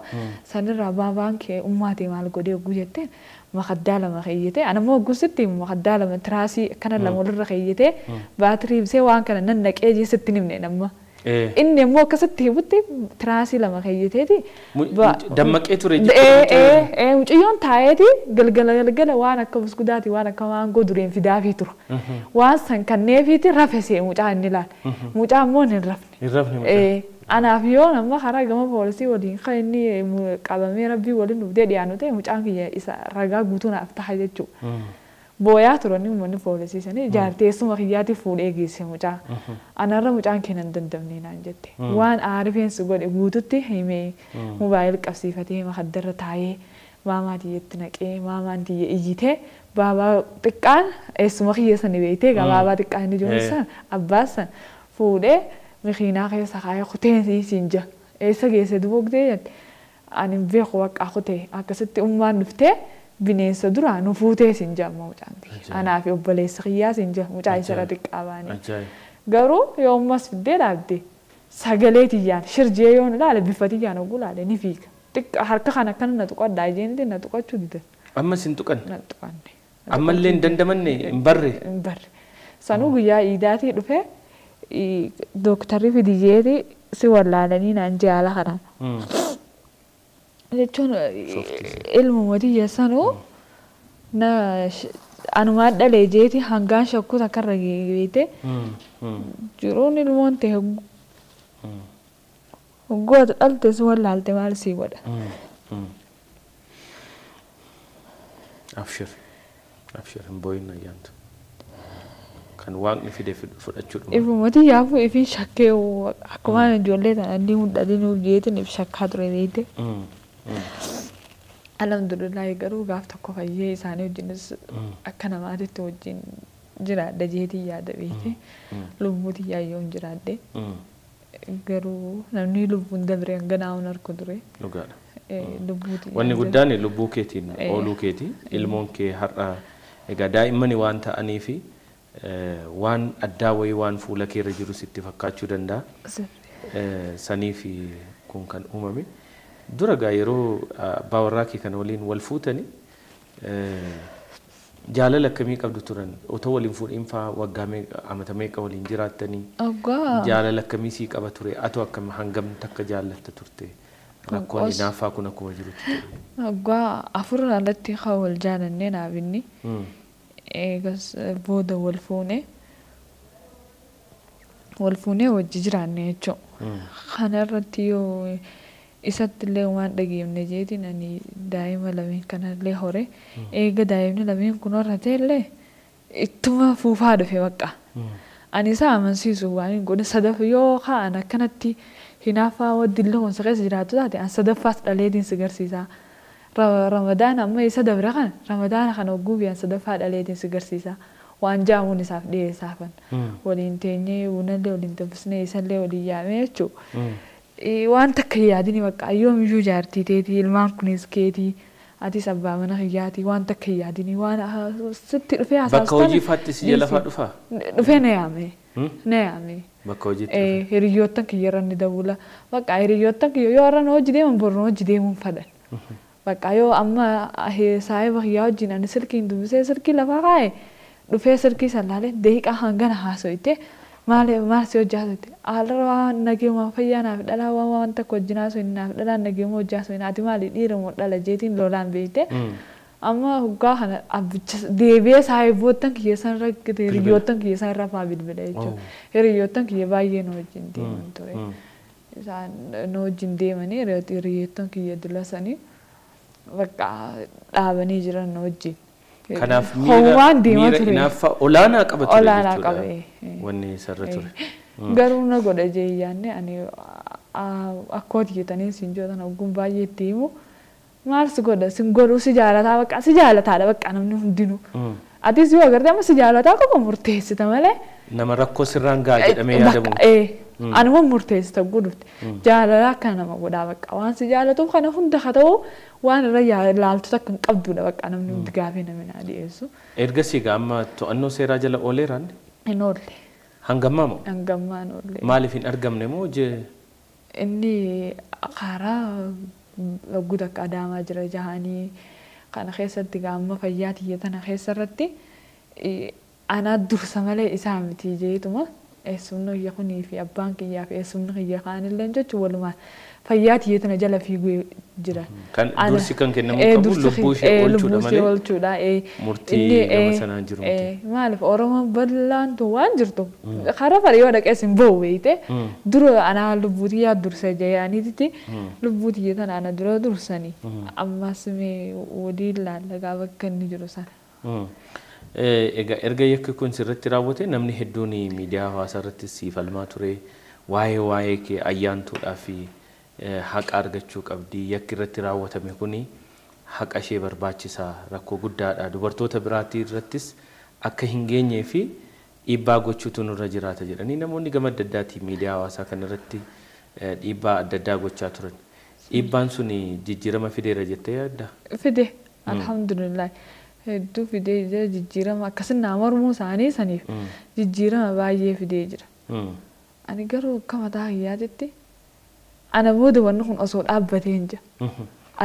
S4: Sanirraa baabaan kee ummaatii maal godhee hogguu jetteen makaddaa lama keeyyatee ani immoo hogguu sitti makaddaa lama tiraasii akkana lama walirra keeyyatee baatirii ibsee waan kana nan naqee jee sitti himne namma. Inni immoo akkasitti himutti tiraasii lama keeyyateeti.
S1: Dammaqee ture jechuudha.
S4: Mucayyoon taa'eeti galgala galgala waan akka buskudaati waan akka maangoo dureen fidaafii tura. Waan san kanneefiiti rafesee mucaa inni ilaala. Mucaa immoo hin rafne.
S1: Hin rafne mucaa.
S4: Anaaf yoo nama karaa gama poolisii waliin kan inni qabamee rabbii waliin dhuftee dhiyaannu ta'e mucaan kiyya isa ragaa guutuu naaf ta'a jechuudha. Booyaa turani uummanni poolisii sanii jaarteessuma kiyyaatti fuudhee geesse mucaa. Anarra mucaan kee nan dandamne naan jette. Waan aarifeensi godhe guututti himee mobaayil qabsiifatee makaddarra taa'ee maamaa tiyyatti naqee maamaan tiyya iyyitee baabaa xiqqaan eessuma kiyya sani beektee gabaabaa xiqqaan inni ijoollee san abbaa san fuudhee Makiinaa keessa kaayee kuteen siin jira. Eessa geesse duboogdee jette. Ani hin beeku waaqa kutee akkasitti ummaan dhuftee bineensa duraa nu fuutee siin jira amma mucaan kiyya. Anaa fi obboleessa kiyyaa siin jira mucaa isa xiqqaa baanii. Garuu yoo ammas fiddee dhaabde sagalee tiyyaan shirjee yoon ilaale bifa tiyyaan oguu ilaale ni fiiga. Xiqqa harka kana akkana na tuqadhaa jeenitti na tuqachuu dide.
S1: Ammas hin tuqanne?
S4: Na tuqanne.
S1: Ammallee hin dandamanne hin barre?
S4: Hin barre. Sanuu guyyaa iidaatii dhufee dooktarri fidiyyeeti si wallaalanii naan jaala kana. Jechuun ilmuma tiyya sanuu na anumaan dhalee jeeti hangaan shakkuu takkarra geete jiruun ilmoon ta'e hogguu ati dhalte si wallaalte maal sii godha.
S1: Abshir. Abshir hin boo'in ayyaantu. Kan waaqni fide fudhachuudha.
S4: Ifuma tiyyaafuu ifin shakkee akkuma ijoollee tana inni mul'atin jeetiin if shakkaa ture beekte. Alhamdulillah garuu gaaf tokko fayyee isaanii wajjinis akka namaatitti wajjin jiraadha jeetiin yaada beekte. Lubbuu tiyyaa yoon jiraadhe. Garuu namni lubbuun dabre hanga naa'uun harku ture.
S1: Dhugaadha. Wanni guddaan lubbuu keetiin ooluu keeti. Ilmoon kee har'a egaa daa'immani waan ta'aniifi waan addaa wayii waan fuula keerra jiru sitti fakkaachuu danda'a. Saniif kun kan uumame. Dura egaa yeroo abbaa warraa kee kana waliin wal fuutani jaalala akkamii qabdu turan? Otoo waliin fuudhiin fa'aa waggaa meeqa amata meeqa waliin jiraattanii? Jaalala akkamii sii qaba ture? Atoo akkam hangam takka jaallatta turte? Rakkoon hinaaffaa kun akkuma jirutti ta'e.
S4: Waggaa 4 alatti kan wal jaalannee naaf inni. Eegas booda wal fuunee wajji jiraanne jechuudha. Kana irratti yoo isatti illee waan dhageeffne jeetiin ani daa'ima lameen kanallee hore eega daa'imni lameen kun horate illee ittuma fuufaa dhufe bakka. Ani isa amansiisu waan hin godhe sadaf yoo ka'an akkanatti hinaaffaa waddillee wansa keessa jiraattu taate an sadaffaas dhaleetiin si garsiisa. Ramadaan amma isa dabre kana ramadaana kana hogguu biyyan sadaffaa dhaleetiin si garsiisa. Waan jaamuun isaaf dhiyeessaafan. Waliin teenyee bunallee waliin danfisnee isallee waliin yaamee jechuudha. Waan takka yaadini bakka yoomiyyuu jaartii teetii ilmaan kunis keetii atis abbaa mana kiyyaatii waan takka yaadini waan sitti dhufee haasaastu.
S1: Bakka hojii faatti si jala fa'aa dhufaa?
S4: Dhufee na yaame. Na yaame.
S1: Bakka hojiitti dhufe?
S4: Hiriyoottan kiyyarra ni dabula. Bakka hiriyoottan kiyya yoo har'a na hojii deeman boru na hojii deemuun fadhan. Bakka yoo amma saayiba kiyyaa wajjin ani silkiin dubbisee silkii lafaa kaa'e dhufee silkii san laalee daqiiqaa hangana haasoyte maal maal si hojii haasoyte haala waan nageema fayyaa naaf dhalaa waan waan takka wajjin haasoyne naaf dhalaa nageema hojii haasoyne ati maali dhiira moo dhala jeetiin lolaan beekte. Amma hoggaa kana abbicha deebi'ee saayiboottan kiyya san irra hiriyoottan kiyya san irra fa'aa bilbila jechuudha. Hiriyoottan kiyya baay'ee na wajjin deeman ture. Isaan na wajjin deemanii hiriyoottan kiyya dula sanii bakka dhaabanii jiran na wajjin.
S1: Kanaaf miira hinaaffaa olaanaa qaba ture jechuudha. Wanni isarra ture.
S4: Garuu na godha jee yaadne ani akkooti jettanii siin jootan ogguun baay'ee itti himu. Maal si godha sin godhuu si jaalataa bakka si jaalataadha bakka namni hundinuu. Atis yoo agarte amma si jaalataa qofa murteessita malee.
S1: Nama rakkoo sirraan ga'a jedhamee yaadamu.
S4: Anuma murteessita godhufte jaalala akka nama godhaa bakka waan si jaalatuuf kana hunda haa ta'u waan irra laaltu takka hin qabdudha bakka namni hundi gaafii namni naa dhiyeessu.
S1: Ergasii egaa amma to'annoo seeraa jala ooleeraan?
S4: Hin oolle.
S1: Hangammaa moo?
S4: Hangammaa hin oolle.
S1: Maaliif hin argamne moo jee?
S4: Inni karaa wagguu takka adaamaa jira jahanii kana keessatti gaamma fayyaa tiyya tana keessa irratti anaa dursa malee isaa miti jeetuma eessumni kiyya kunii fi abbaan kiyyaa fi eessumni kiyya kaanillee jechuun walumaan fayyaa tiyya tana jala fiiguu jira.
S1: Kan dursi kan kennamuu qabu lubbuu ishee oolchuudha malee murtii gama sanaan jiru miti.
S4: Maaliif Oromoon bal'aan tun waan jirtu karaa fara yoo dhaqees hin ba'u beeyte dura anaa lubbuu tiyyaa dursa jedhaniiti lubbuu tiyya tana ana dura dursanii ammas mee waliin laallagaa bakka inni jiru sana.
S1: Egaa erga yakki kun sirriitti raawwate namni hedduun miidiyaa hawaasaa irratti siif falmaa ture waa'ee kee ayyaantuudhaa fi haqa argachuu qabdi yakki irratti raawwatame kuni haqa ishee barbaachisaa rakkoo guddaadha dubartoota biraatii irrattis akka hin geenyee fi Dhiibbaa gochuutu nurra jiraata jedhanii namoonni gama adda addaatiin miidiyaa hawaasaa kanarratti dhiibbaa adda addaa gochaa turan. Dhiibbaan sun jijjiirama fideera jettee yaaddaa?
S4: Fide, alhamdulillah, hedduu fidee jira jijjiirama. Akkasin naa mormuu isaanii saniif jijjiirama baay'ee fidee jira. Ani garuu akka mataa kiyyaatitti ana booda wanni kun osoo dhaabbatee hin jira.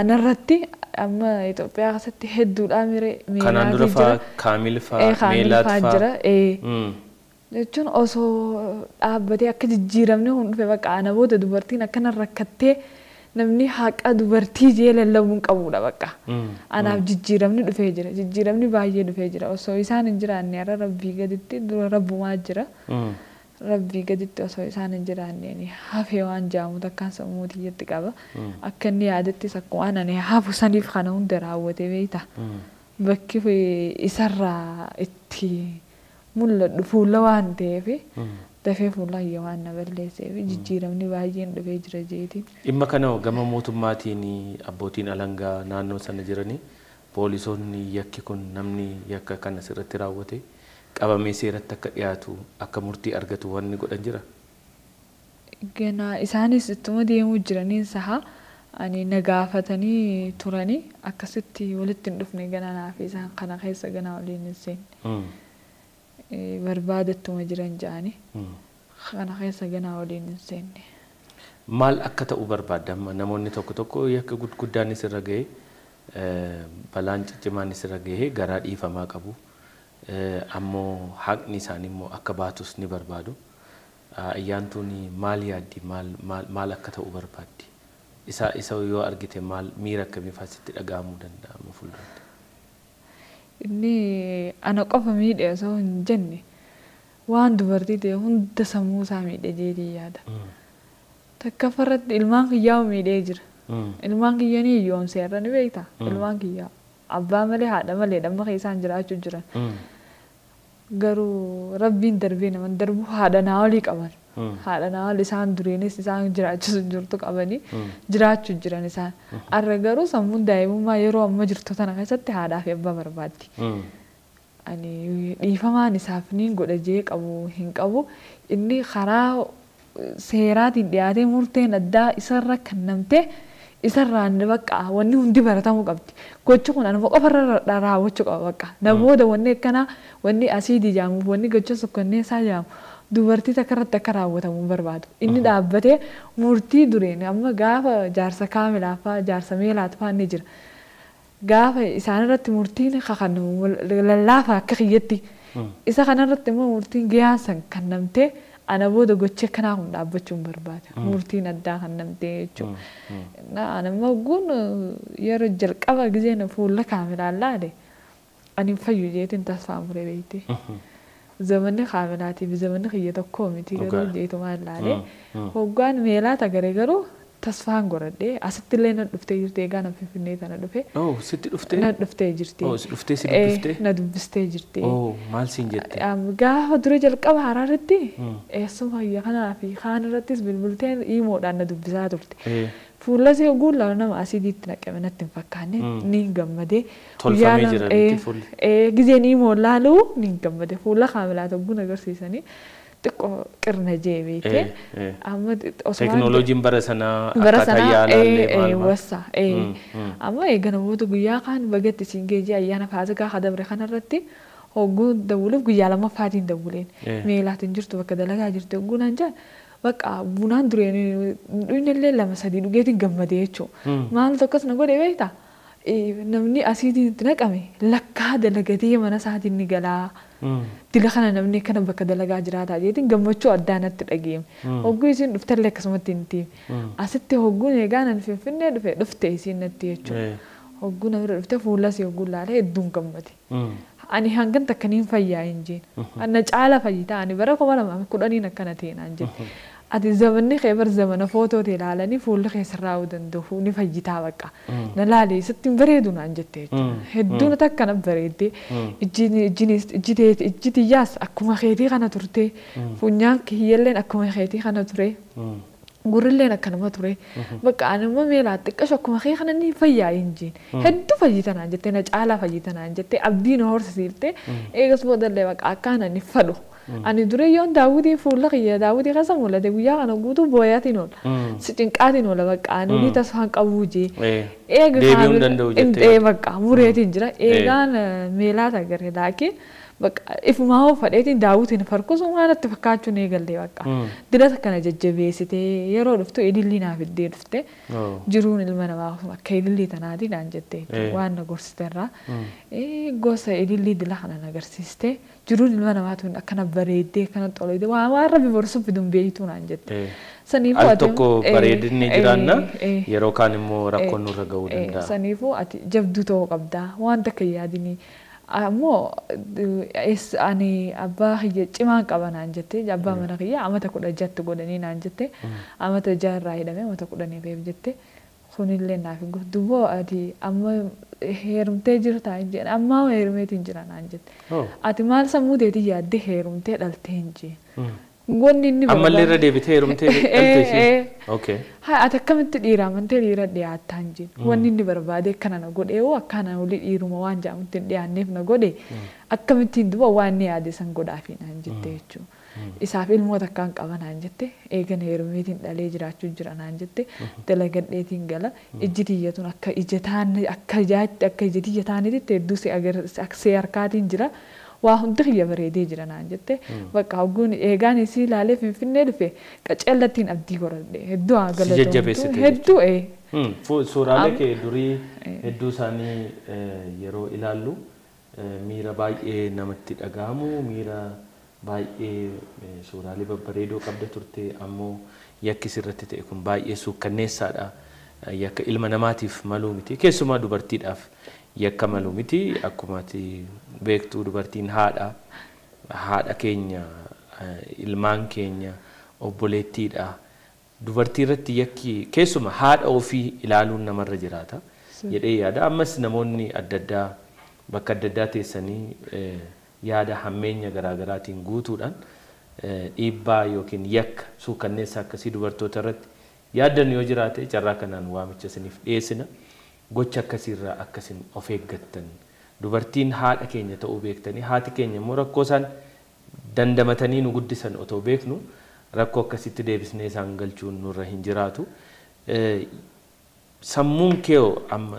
S4: Anarratti amma Itoophiyaa keessatti hedduudhaa miree
S1: Kanaan dura faa Kaamil faa Meelaat faa
S4: jira. Jechuun osoo dhaabbatee akka jijjiiramni kun dhufe, bakka ana booda dubartiin akkana rakkattee namni haqa dubartii jee lallabuu hin qabudha bakka. Anaaf jijjiiramni dhufee jira. Jijjiiramni baay'ee dhufee jira. Osoo isaan hin jiraanne har'a Rabbii gaditti, dura Rabbumaa jira. Rabbii gaditti osoo isaan hin jiraanne hafee waan jaamu takkaan sammuu tiyyatti qaba. Akka inni yaadettis akkuma ani hafu saniif kana hunda raawwate beekta. Bakki isarraa itti mul'adhu fuula waan ta'eef, dafee fuula kiyya waan na balleesseef, jijjiiramni baay'een dhufee jira jeetiin.
S1: Dhimma kana gama mootummaatiin abbootiin alangaa naannoo sana jiranii, poolisoonni, yakki kun namni yakka kana sirratti raawwate qabamee seeratti akka dhiyaatu, akka murtii argatu wanni godhan jira.
S4: Ganaa isaanis ittuma deemuu jiraniin saha ani na gaafatanii turanii akkasitti walitti hin dhufne, ganaa naaf isaan kana keessa ganaa waliin hin seenne. Barbaadattuma jiran ja'anii kana keessa ganaa waliin hin seenne.
S1: Maal akka ta'u barbaadda amma? Namoonni tokko tokko yakka gurguddaanis irra ga'ee, balaan ciccimaanis irra ga'ee, garaa dhiifamaa qabu. Ammoo haqni isaanii immoo akka baatus ni barbaadu. Ayyaantuun maal yaaddi? Maal akka ta'u barbaaddi? Isa yoo argite maal miira akkamii fa'aa sitti dhaga'amuu danda'a amma fuulduratti?
S4: Inni ana qofa miidhe osoo hin jenne, waan dubartii ta'e hunda sammuu isaa miidhe jeetii yaada. Takka farratti ilmaan kiyyaa miidhee jira. Ilmaan kiyya ni hiyyoomse irra ni beekta. Ilmaan kiyyaa abbaa malee, haadha malee dhamma keessaan jiraachuu jiran. Garuu Rabbiin darbee naman darbu haadha naa olii qaban. Haadha naa olii isaan duriinis isaan jiraachisu jirtu qabanii jiraachuu jiran isaan. Arra garuu sammuun daa'imummaa yeroo amma jirtu tana keessatti haadhaa fi abbaa barbaaddi. Ani dhiifamaan isaaf niin godha jee qabu hin qabu. Inni karaa seeraatiin dhiyaatee murteen addaa isarra kennamtee isarraan bakka wanni hundi baratamuu qabdi. Gochi kun anuma qofarra raawwachuu qaba bakka. Na booda wanni akkanaa, wanni asiidii jaamuuf, wanni gocha sukkanneessaa jaamu dubartii takka irratti akka raawwatamu hin barbaadu. Inni dhaabbatee murtii dureen amma gaafa jaarsa Kaamilaa fa'aa, jaarsa Meelaat fa'aa ni jira. Gaafa isaan irratti murtiin kakannamu lallaafa akka kiyyatti. Isa kanarratti immoo murtiin giyaasan kennamtee ana booda gochi akkanaa kun dhaabbachuu hin barbaada. Murtiin addaa kennamtee jechuudha. Ana immoo guun yeroo jalqaba gizeen fuula Kaamilaan laale ani hin fayyu jeetiin tasfaa muree beekte. Zamanni Kaamilaatiif zamanni kiyya tokko miti, garuu jeetumaan laalee hoggaan Meelaat agaree garuu tasfaan godhadhee asitti illee na dhuftee jirti, egaa na Finfinnee tana dhufe.
S1: Oh, sitti dhuftee?
S4: Na dhuftee jirti.
S1: Oh, si dhuftee si dubbiftee?
S4: Na dubbistee jirti.
S1: Oh, maal siin jette?
S4: Gaafa dura jalqaba Haraaritti eessuma kiyya kanaa fi kaan irrattis bilbilteen iimoodhaan na dubbisaa turte. Fuula ishee guullaa nama asiidiitti naqame natti hin fakkaanne, ni gammadee.
S1: Tolfamee jira miti fuulli.
S4: Gizeen iimoon laaluu ni gammade, fuula Kaamilaa tokkoon agarsiisanii xiqqoo qirna jee beekte.
S1: Amma Teknooloojiin bara sanaa bara akkaataa sanaa yaalaallee maal maal.
S4: Wassa amma eegana booda guyyaa kaan bagatti siin geejjii ayyaana Faasikaa kadabre kanarratti hogguu dawwuluuf guyyaa lammaffaatiin dawwuleen, Meelaatiin jirtu, bakka dalagaa jirtu hogguu naan jaan, bakka bunaan dureen dhuyinillee lama sadii dhugeetiin gammadee jechuudha. Maal tokkos na godhe beektaa? Namni asiitiin itti naqame lakkaa dalagatee mana isaatiin ni galaa. Dila kana namni akkana bakka dalagaa jiraataa jeetiin gammachuu addaa natti dhageeme. Hogguu isiin dhuftellee akkasumatti hin tiime. Asitti hogguun eegaa nan Finfinnee dhufe dhufte isiin natti jechuudha. Hogguu na bira dhufte fuula isii hogguu laalee hedduun gammade. Ani hangan takka niin fayyaa hin jeen. Na caala fayyitaa ani bara 2010n akkana ta'e naan jette. Ati zamanni kee bar zamana footoo ta'e ilaalanii fuulli kee sirraa'uu danda'u, ni fayyitaa bakka. Na laalee sitti hin bareedu naan jette jechuudha. Hedduun takka na bareedde. Ijji tiyyaas akkuma keetii kana turte. Funyaan kiyyalleen akkuma keetii kana ture. Gurrilleen akkanuma ture. Bakka ani immoo Meelaa xiqqasho akkuma kee kana ni fayyaa hin jeen. Hedduu fayyita naan jette, na caalaa fayyita naan jette, abdii na horsisiifte, eegas boodallee bakka akkaan ani fadhu. Ani dura yoon daawwitiin fuula kiyya daawwitii keessa mul'ate guyyaa kana guutuu booyaatiin oola. Si cinqaatiin oola bakka ani olii tasfaan qabuu jee.
S1: Eega deebi'uu hin danda'u jettee.
S4: Bakka mureetiin jira. Eegaan meelaata agarre laakiin bakka ifumaa hoo fadheetiin daawwitiin farkusun waan natti fakkaachuun eegallee bakka. Dirata kana jajjabeessitee yeroo dhuftu ilillii naaf iddee dhufte jiruun ilma namaa akka ilillii tanaatii naan jette waan na gorsite irraa. Gosa ilillii dila kana na agarsiiste jiruun ilma namaa tun akkana bareeddee akkana xoloyte waan rabbi borsuuf fiduun beeytuu naan jette.
S1: Saniifuu al tokko bareedinni jiraanna yeroo kaan immoo rakkoon nurra ga'uu danda'a.
S4: Saniifuu ati jabduu ta'uu qabdaa waan takka yaadinii. Ammoo ani abbaa kiyya cimaan qaba naan jette abbaa mana kiyya amata 16 godhanii naan jette amata 6 irraa hidhame amata 10 beef jette kunillee naaf hin godhu duboo ati amma heerumtee jirtaa hin jeen ammaa heerumeetiin jira naan jette ati maal sammuu teetii yaaddee heerumtee dhaltee hin jeen. Wanni inni
S1: ammallee irra deebitee heerumtee dhaltee ishee. Okay.
S4: Haa ati akkamitti dhiira amantee dhiira dhiyaattaa hin jeen. Wanni inni barbaade akkana na godhe hoo akkana olii dhiiruma waan jedhamutti hin dhiyaanneef na godhe akkamittiin duba waan inni yaade san godhaafi naan jette jechuudha. Isaaf ilmoo takkaan qaba naan jette eegan heerumeetiin dhalee jiraachuu jira naan jette dalagadheetiin gala ijji tiyyatuun akka ija taane akka ijaatti akka ija tiyya taaneetitti hedduu si harkaatiin jira. Waa hundi kiyya bareedee jira naan jette bakka hogguun eegaan isii ilaalee Finfinnee dhufe qaceellattiin abdii godhadhe hedduu haa galatoomtu hedduu.
S1: Suuraalee kee durii hedduu isaanii yeroo ilaallu miira baay'ee namatti dhaga'amu miira baay'ee suuraalee babbareedoo qabda turte ammoo yakki sirratti ta'e kun baay'ee suukkanneessaadha. Yakka ilma namaatiif maluu miti keessumaa dubartiidhaaf yakka maluu miti akkuma ati beektu dubartiin haadha haadha keenya ilmaan keenya obboleettiidha. Dubartii irratti yakki keessuma haadha ofii ilaaluun namarra jiraata jedhee yaada. Ammas namoonni adda addaa bakka adda addaa teessanii yaada hammeenya garaagaraatiin guutuudhaan dhiibbaa yookiin yakka suukanneessa akkasii dubartoota irratti yaaddan yoo jiraate carraa kanaan waamicha isiniif dhiyeessina. Gocha akkasiirraa akkasin of eeggattan dubartiin haadha keenya ta'uu beektanii haati keenya immoo rakkoo isaan dandamatanii nu guddisan otoo beeknu rakkoo akkasitti deebisnee isaan galchuun nurra hin jiraatu. Sammuun kee amma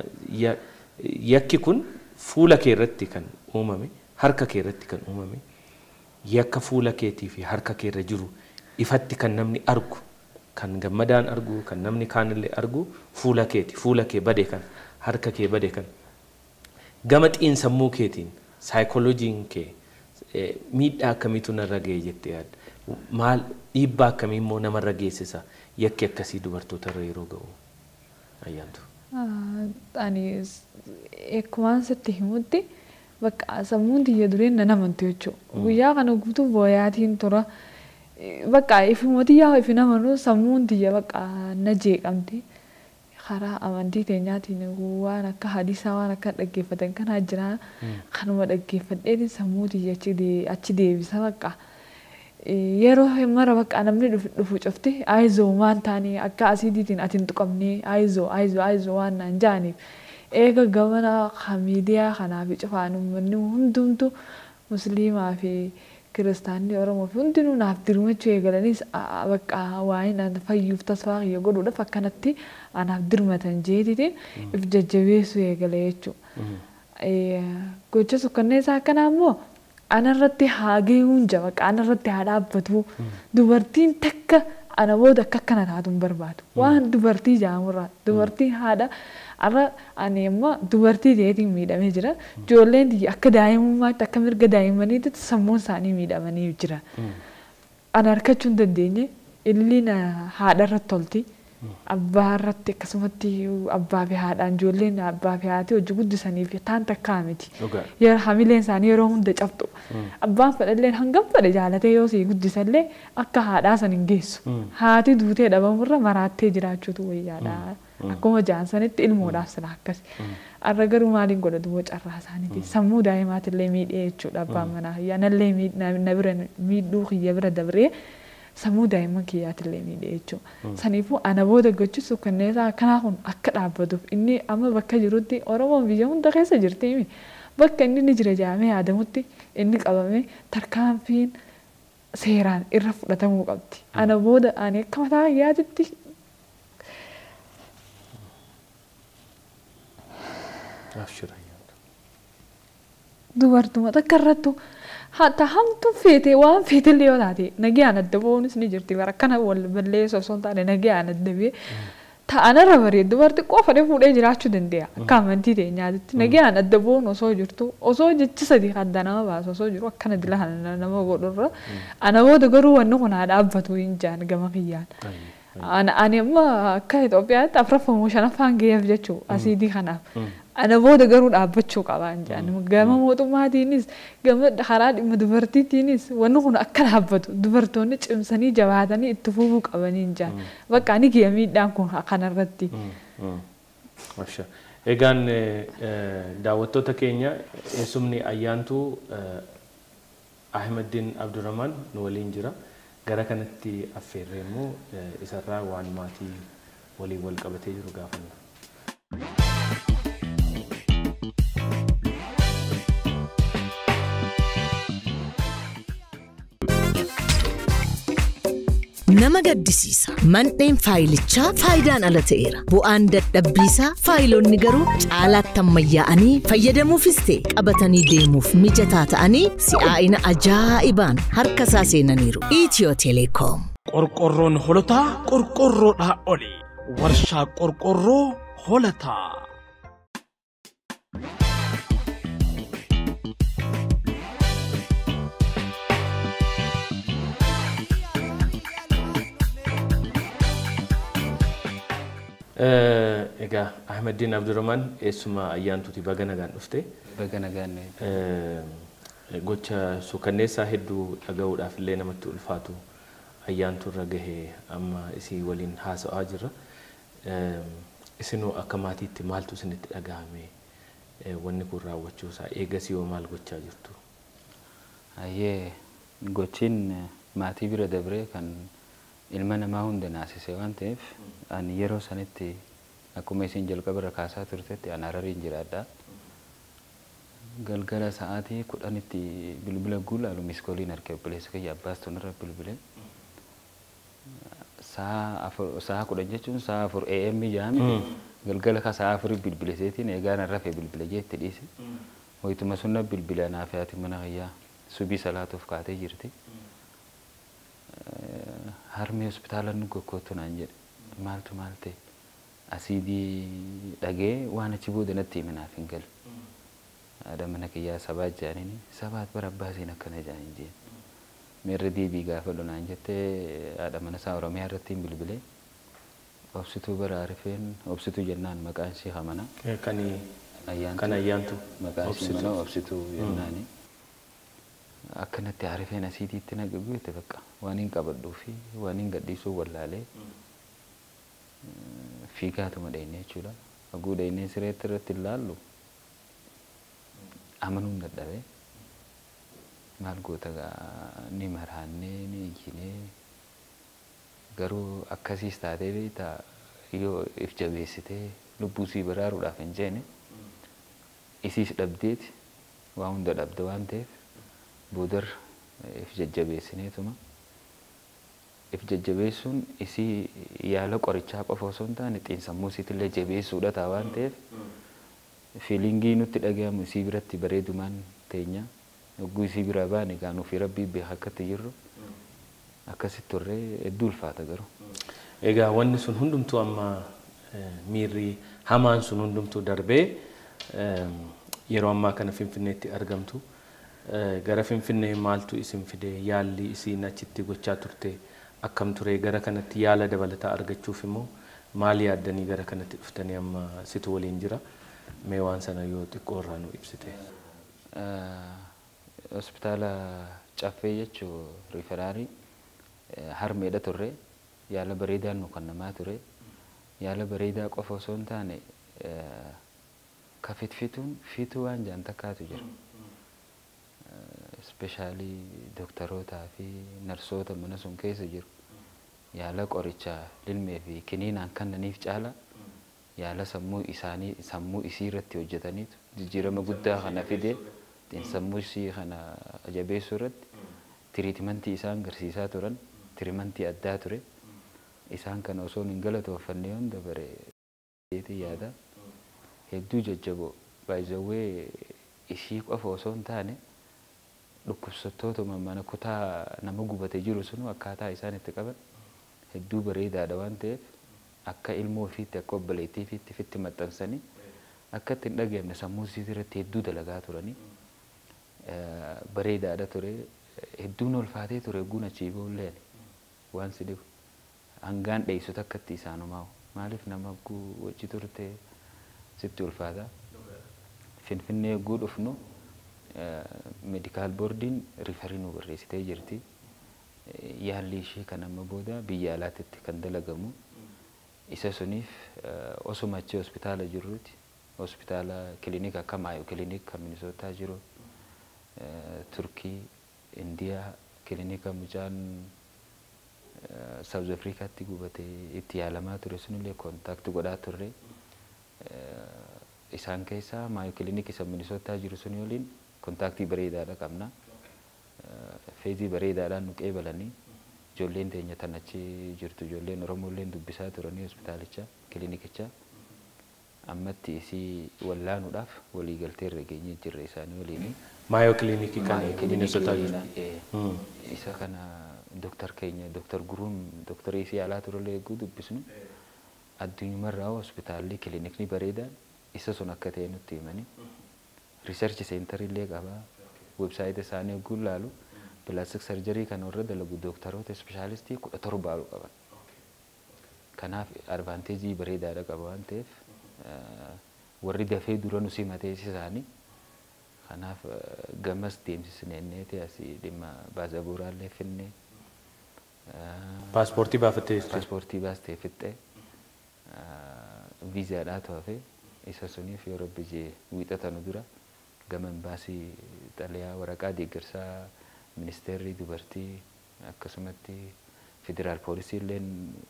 S1: yakki kun fuula kee irratti kan uumame harka kee irratti kan uumame yakka fuula keetii fi harka kee irra jiru ifatti kan namni argu kan gammadaan argu kan namni kaanillee argu fuula keeti fuula kee bade kan harka kee bade kan gama xiinsammuu keetiin saayikolojiin kee miidhaa akkamiitu narra ga'e jettee yaadda? Maal dhiibbaa akkamii immoo namarra geessisa yakki akkasii dubartoota irra yeroo ga'u ayyaantu?
S4: Ani akkumaan sitti himutti bakka sammuun tiyya dureen nan amantu jechuudha. Guyyaa kana guutuu booyaatiin tura. Bakka ifuma tiyyaa ifin amanuu sammuun tiyya bakka na jeeqamti. Karaa amantii teenyaatiin waan akka hadiisaa waan akka dhaggeeffatan kanaa jira. Kanuma dhaggeeffadheetiin sammuu tiyya achi deebisa bakka. Yeroo mara bakka namni dhufu cufti ayizoo waan taane akka asiidiitiin ati hin tuqamne ayizoo ayizoo ayizoo waan naan jaaniif eega gamana miidiyaa kanaa fi cufaan uummanni hundumtu musliimaa fi kiristaanni Oromoo fi hundinuu naaf dirmachuu eegalaniis bakka waa'ee naan fayyuuf tasfaa kiyya godhuudhaaf akkanatti anaaf dirmatan jeetiitiin if jajjabeessuu eegale jechuudha. Gocha sukkanneessaa akkanaa immoo anarratti haa ga'uun jaba anarratti haa dhaabbatu dubartiin takka ana booda akka akkana taatu hin barbaadu. Waan dubartii jaamurraa dubartiin haadha arra ani amma dubartii ta'eetiin miidhamee jira. Ijoolleen tiyya akka daa'imummaatti akka mirga daa'immaniitti sammuun isaanii miidhamanii jira. Ana harkachuu hin dandeenye illiin haadha irratti tolti. Abbaa irratti akkasumatti abbaa fi haadhaan ijoolleen abbaa fi haati hojii guddisaniif taan takkaa miti. Yeroo hamileen isaanii yeroo hunda cabxu. Abbaan fedhallee hangam fedhe jaalatee yoo sii guddisallee akka haadhaa san hin geessu. Haati duutee dhabamurra maraattee jiraachuutu wayyaadha. Akkuma jaan sanitti ilmoodhaaf sila akkas. Arra garuu maaliin godha duwwa carraa isaaniiti. Sammuu daa'imaatillee miidhee jechuudha abbaan manaa. Anallee na bira miidhuu kiyya bira dabree sammuu daa'imman kiyyaatillee miidhee jechuudha. Saniifuu ana booda gochi sukkanneessaa akkanaa kun akka dhaabbatuuf inni amma bakka jirutti Oromoon biyya hunda keessa jirti. Bakka inni ni jira jedhamee yaadamutti inni qabamee tarkaanfiin Seeraan irra fudhatamuu qabdi. Ana booda ani akka mataa yaaditti dubartuma takka irrattu hatta hamtu feete waan feetellee yoo taate nagaan adda ba'uunis ni jirti bara akkana wal balleessu osoo hin taane nagaan adda ba'ee ta'anarra bareedu dubarti qofa fuudhee jiraachuu danda'a akka amantii teenyaatitti nagaan adda ba'uun osoo jirtu osoo jechi sadii adda nama baasu osoo jiru akkana dila nama godhurra ana booda garuu wanni kun haa dhaabbatu hin jaan gama kiyyaan. Ani amma akka Itoophiyaatti afuraffamoo shanaffaan ga'eef jechuu asiidii kanaaf. Ana booda garuu dhaabbachuu qaba hin jaan. Gama mootummaatiinis gama karaa dhimma dubartiitiinis wanni kun akka dhaabbatu dubartoonni cimsanii jabaatanii itti fufuu qabanii hin jaan. Bakka ani ga'e miidhaan kun kanarratti.
S1: Egaan daawwattoota keenya eessumni ayyaantuu Ahmeddiin Abdurrahman nu waliin jira. Gara kanatti affeerree immoo isarraa waan maatii waliin wal qabatee jiru gaafanna.
S2: Nama gaddisiisa. Mandheen faayilichaa faayidaan ala ta'eera. Bu'aan dadhabbiisaa faayilonni garuu caalaatti ammayyaa'anii fayyadamuufis ta'e qabatanii deemuuf mijataa ta'anii si'aa'ina ajaa'ibaan harka isaa seenaniiru. Itiyoo Telekoom.
S3: Qorqorroon holotaa qorqorroodhaa oli. Warshaa qorqorroo holataa.
S1: Egaa Ahmeddiin Abdurrahman eessuma ayyaantuuti baga nagaan dhufte.
S5: Baga nagaan.
S1: Gocha suukanneessaa hedduu dhaga'uudhaaf illee namatti ulfaatu ayyaantu irra gahee amma isii waliin haasa'aa jirra. Isinuu akka maatiitti maaltu isinitti dhagahame wanni kun raawwachuu isaa eegasii hoo maal gochaa jirtu?
S5: Ayyee gochiin maatii bira dabree kan ilma namaa hunda naasise waan ta'eef ani yeroo sanitti akkuma isin jalqaba irra kaasaa turtetti ani Harariin jiraadha. Galgala sa'aatii 10tti bilbila guulaalu miskooliin harka obboleessa kiyya abbaas tunarra bilbile. Sa'a 10 jechuun sa'a 4 AM jaami galgala ka sa'a 4 bilbile seetiin eegaa narra fe bilbile jeetti dhiise. Wayituma sunna bilbila naaf yaati mana kiyyaa subii salaatuuf kaatee jirti. Harmee hospitaala nu gokkootu naan jedhe maaltu maal ta'e asiidii dhagee waan achi booda natti hime naaf hin galu. Haadha mana kiyyaa sabaat jaaniini sabaat bara abbaa isiin akkana jaaniin jeen. Meerri deebii gaafadhu naan jettee haadha mana isaa Oromiyaa irratti hin bilbilee obsituu bara arifeen obsituu jennaan maqaan ishee hamana.
S1: Kan ayyaantu.
S5: Maqaan ishee mana obsituu jennaani. Akkanatti arifeen asiitiitti na gaggeesse bakka waan hin qabadhuu fi waan hin gadhiisuu wallaalee fiigaatuma dheenyee jechuudha. Haguu dheenyee sireetti irratti ilaallu amanuun dadhabee maal goota ni maraannee ni ijjinee garuu akkasiis taatee beektaa yoo if jabeessitee lubbuu sii baraaruudhaaf hin jeene isiis dhabdeeti waa hunda dhabde waan ta'eef boodar if jajjabeessineetuma if jajjabeessuun isii yaala qorichaa qofa osoo hin taane xiinsammuu isiitillee jabeessuudha ta'a waan ta'eef fiilingii nutti dhagahamu isii biratti bareedumaan teenya hogguu isii biraa baane egaa nuuf rabbii beeka akkatti jirru akkasitti turree hedduu ulfaata garuu.
S1: Egaa wanni sun hundumtuu amma miirri hamaan sun hundumtuu darbee yeroo ammaa kana Finfinneetti argamtu. Gara Finfinnee maaltu isin fide yaalli isiin achitti gochaa turte akkam ture gara kanatti yaala dabalataa argachuuf immoo maal yaaddanii gara kanatti dhuftanii amma situ waliin jira mee waan sana yoo xiqqoo irraa nu ibsite.
S5: Hospitaala Caffee jechuun riferaarii harmeedha turre yaala bareedaa nu kennamaa ture yaala bareedaa qofa osoo hin taane ka fitfituun fituu waan jaan takkaatu jira. Ispeeshaalii dooktarootaa fi narsoota mana sun keessa jiru yaala qorichaa lilmee fi kiniinaan kennaniif caala yaala sammuu isaanii sammuu isii irratti hojjetaniitu jijjiirama guddaa kana fide sammuu isii kana jabeessuu irratti Tiriitimantii isaan garsiisaa turan tiriimantii addaa ture. Isaan kana osoo hin galatooffanne yoon dabare yaada. Hedduu jajjaboo baay'izawwee ishii qofa osoo hin taane dhukkubsattootuma mana kutaa nama gubate jiru sunu akkaataa isaan itti qaban hedduu bareedaadha waan ta'eef akka ilmoo ofiitti akka obboleettii ofiitti ofitti maxxansanii akka itti hin dhageenye sammuu isii irratti hedduu dalagaa turanii bareedaadha ture. Hedduun ulfaatee ture guun achii boolleen waan si dhibu hangaan dheessu takkatti isaanumaa maaliif nama wajji turte sitti ulfaata. Finfinnee yogguu dhufnu meedikaal boordiin riifarii nu barreessitee jirti. Yaalli ishee kan amma booda biyya alaatti kan dalagamu isa suniif osuma achi hospitaala jirruuti hospitaala kilinika akka Maayo kilinika kan Minisootaa jiru Turkii Indiyaa kilinika mucaan Saawuz Afrikaatti gubatee itti yaalamaa ture sunillee koontaakti godhaa turre. Isaan keessaa Maayo kilinik isa Minisootaa jiru suni waliin kontaaktii bareedaadha qabna. Feezii bareedaadhaan nu qeebalanii ijoolleen teenya tan achi jirtu ijoolleen Oromoolleen dubbisaa turanii hospitaalicha kilinikicha ammatti isii wallaanuudhaaf walii galtee irra geenyee jirra isaanii waliin.
S1: Maayo kilinikii kan Minisootaa jiru.
S5: Isa kana dooktar keenya dooktar Guruun dooktar isii alaa turellee eeguu dubbisnu addunyaarraa hospitaalli kilinikni bareedaan isa sun akka ta'e nutti himanii riisarchi seentarillee qabaa websaayit isaanii eeguu ilaalu pilaastik sarjarii kan warra dalagu dooktaroota ispeeshaalistii 17 qaban. Kanaaf advaanteejii bareedaadha qaba waan ta'eef warri dafee dura nu simatee isaanii kanaaf gamas deemsisnee asii dhimma baazabooraallee finnee.
S1: Paaspoortii baafattee jirti.
S5: Paaspoortii baastee fixxee viizaadhaa to'afee isa suniif yeroo biyyi wiixatanu dura gama imbaasii xalayaa waraqaa deeggarsaa ministeerri dubartii akkasumatti federaal poolisii illee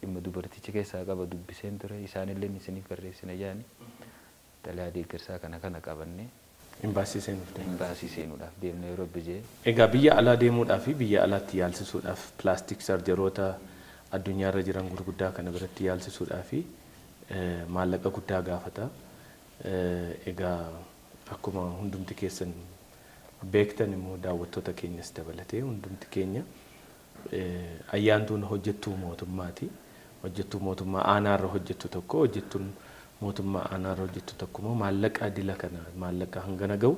S5: dhimma dubartichi keessaa qaba dubbiseen ture isaanillee isiniif barreessina jedhani xalayaa deeggarsaa kana kana qabannee
S1: Imbaasii seenuuf deemna.
S5: Imbaasii seenuudhaaf deemna yeroo biyyi.
S1: Egaa biyya alaa deemuudhaaf fi biyya alaatti yaalsisuudhaaf pilaastik sarjaroota addunyaarra jiran gurguddaa kana biratti yaalsisuudhaaf maallaqa guddaa gaafata. Egaa akkuma hundumti keessan beektan immoo daawwattoota keenyas dabalatee hundumti keenya ayyaantuun hojjettuu mootummaati. Hojjettuu mootummaa aanaarra hojjettu tokko hojjettuun mootummaa aanaarra hojjettu tokko immoo maallaqa dila kana maallaqa hangana gahu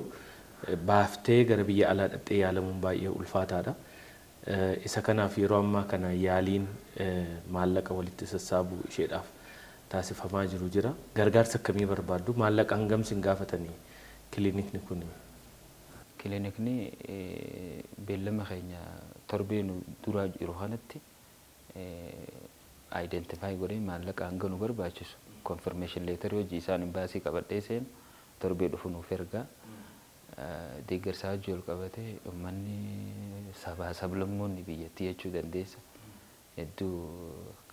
S1: baaftee gara biyya alaa dhaqxee yaalamuun baay'ee ulfaataadha. Isa kanaaf yeroo ammaa kana yaaliin maallaqa walitti sassaabuu isheedhaaf taasifamaa jiru jira. Gargaarsa akkamii barbaaddu? Maallaqa hangam sin gaafatanii kilinikni kun?
S5: Kilinikni beellama keenya torbee nu duraa jiru kanatti identify godhee maallaqa hanga nu barbaachisu confirmation letter hojii isaan imbaasii qabadhee seenu torbee dhufu nuuf ergaa. Deeggarsaa hojii ol qabatee uummanni sabaa sablammoonni biyyattii jechuu dandeessa. Hedduu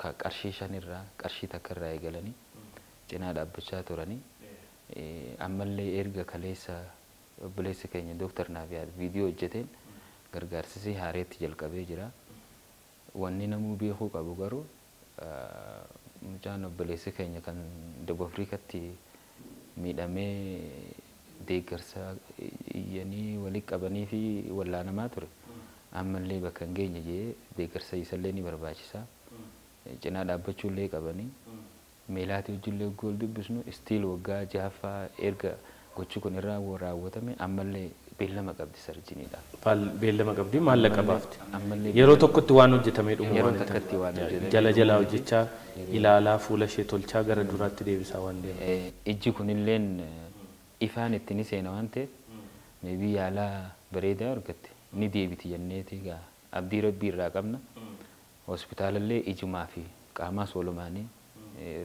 S5: qarshii 5 irraa qarshii 1 irraa eegalanii cinaa dhaabbachaa turanii ammallee erga kaleessa obboleessi keenya dooktar Naafiyaad viidiyoo hojjeteen gargaarsisi haareetti jalqabee jira. Wanni namuu beekuu qabu garuu mucaan obboleessi keenya kan Dubub Afrikaatti miidhamee deeggarsa iyyanii walitti qabanii fi wallaanamaa ture. Ammallee bakka hin geenye jee deeggarsa isallee ni barbaachisa. Cinaa dhaabbachuu illee qabanii meelaatii wajjillee gool dubbisnu istiil waggaa 6ffaa erga gochi kun irraa raawwatame ammallee beellama qabdi sarjiniidhaaf.
S1: Beellama qabdi maallaqa baafti.
S5: Ammallee
S1: Yeroo tokkotti waan hojjetamee dhumu
S5: Yeroo
S1: waan hin
S5: takkatti waan
S1: taane.
S5: hojjetamee
S1: Jala jalaa
S5: dhumu
S1: hojjechaa ilaalaa fuula ishee tolchaa gara duraatti deebisaa waan deemu.
S5: Ijji kunilleen ifaan itti ni seena waan ta'eef meebii yaalaa bareedaa argatte ni deebiti jenneeti egaa abdii rabbii irraa qabna. Hospitaalallee ijumaa fi qaamaas walumaanii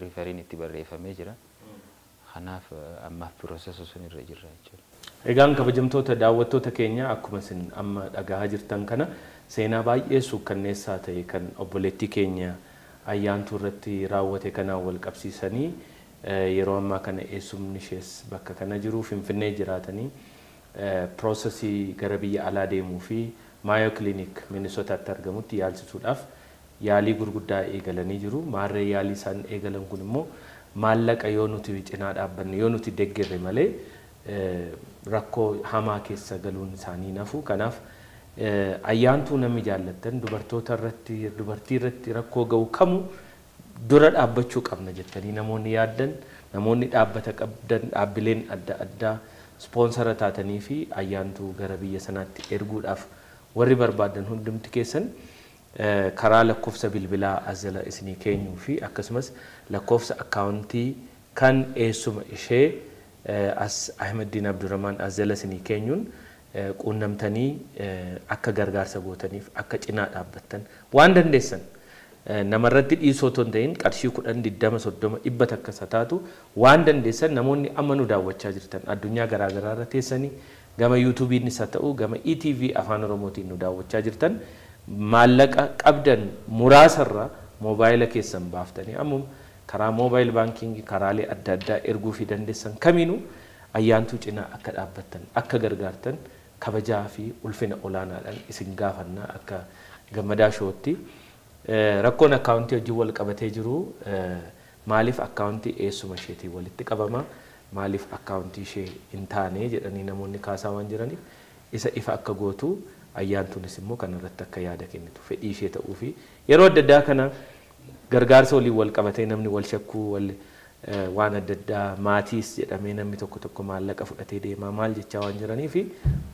S5: riferiin itti barreeffamee jira. Kanaaf ammaaf piroosesa sun irra jirra jechuudha.
S1: Egaan kabajamtoota daawwattoota keenya akkuma isin amma dhagahaa jirtan kana seenaa baay'ee suukkanneessaa ta'e kan obboleettii keenya ayyaantuu irratti raawwate kanaan wal qabsiisanii yeroo ammaa kana eessumni ishees bakka kana jiru Finfinnee jiraatanii piroosesii gara biyya alaa deemuu fi Maayo Kilinik Minisotaatti argamutti yaalchisuudhaaf yaalii gurguddaa eegalanii jiru. Maarree yaalii isaan eegalan kun immoo maallaqa yoo nuti cinaa dhaabbanne yoo nuti deeggarre malee rakkoo hamaa keessa galuun isaanii nafu. Kanaaf ayyaantuu namni jaallattan dubartoota irratti dubartii irratti rakkoo ga'u kamu dura dhaabbachuu qabna jettanii namoonni yaaddan namoonni dhaabbata qabdan dhaabbileen adda addaa ispoonsara taatanii fi ayyaantuu gara biyya sanaatti erguudhaaf warri barbaadan hundumti keessan karaa lakkoofsa bilbilaa as jala isinii keenyuu fi akkasumas lakkoofsa akkaawuntii kan eessuma ishee as Ahmeddiin Abdurrahman as jala isinii keenyuun quunnamtanii akka gargaarsa gootaniif akka cinaa dhaabbattan waan dandeessan namarratti dhiisoo otoo hin ta'in qarshii 10, 20, 30, 100 takka taatu waan dandeessan namoonni amma nu daawwachaa jirtan addunyaa garaagaraa irra teessanii gama yuutuubiinis haa ta'u gama ETV afaan Oromootiin nu daawwachaa jirtan maallaqa qabdan muraasarra moobaayila keessan baaftanii ammuma karaa moobaayil baankingii karaalee adda addaa erguu fi dandeessan kamiinuu ayyaantuu cinaa akka dhaabbattan akka gargaartan kabajaa fi ulfina olaanaadhaan isin gaafannaa akka gammadaa shootti. Rakkoon akkaawuntii wajjin wal qabatee jiru maaliif akkaawuntii eessuma isheetiin walitti qabama maaliif akkaawuntii ishee hin taane jedhanii namoonni kaasaa waan jiraniif isa ifa akka gootu ayyaantuunis immoo kanarratti akka yaada kennitu fedhii ishee ta'uu fi yeroo adda addaa kana gargaarsa waliin wal qabatee namni wal shakkuu wal waan adda addaa maatiis jedhamee namni tokko tokko maallaqa fudhatee deemaa maal jechaa waan jiranii fi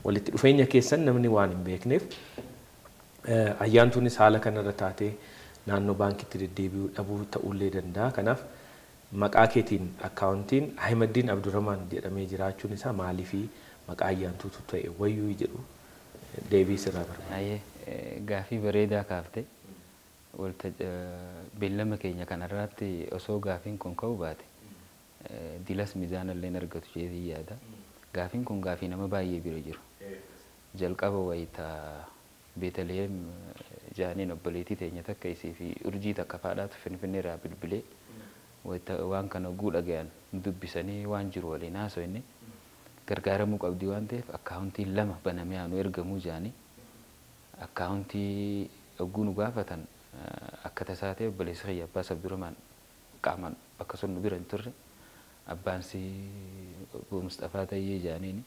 S1: walitti dhufeenya keessan namni waan hin beekneef ayyaantuunis haala kanarra taatee naannoo baankitti deddeebi'uu dhabuu ta'ullee danda'a. Kanaaf maqaa keetiin akkaawuntiin Ahmeddiin Abdurrahman jedhamee jiraachuun isaa maaliifi maqaa ayyaantuutu ta'e wayyuu jedhu deebii sirraa barbaada.
S5: Gaafii bareedaa kaafte beellama keenya kanarratti osoo gaafiin kun ka'uu baate dilas mizaanallee argatu jedhee yaada. Gaafiin kun gaafii nama baay'ee bira jiru. Jalqaba wayitaa Beetaliheem jaaniin obboleettii teenya takka isii fi urjii takka faadhaatu Finfinnee irraa bilbilee waan kana oguu dhagayan dubbisanii waan jiru waliin haasofne gargaaramuu qabdi waan ta'eef akkaawuntiin lama banamee aanu ergamuu jaanii akkaawuntii oguu nu gaafatan akka tasaa ta'e obboleessi kiyya Abbaas Abdurrahman qaamaan bakka sun nu bira hin turre abbaan si obbo Mustafaa Tayyee jaaniini.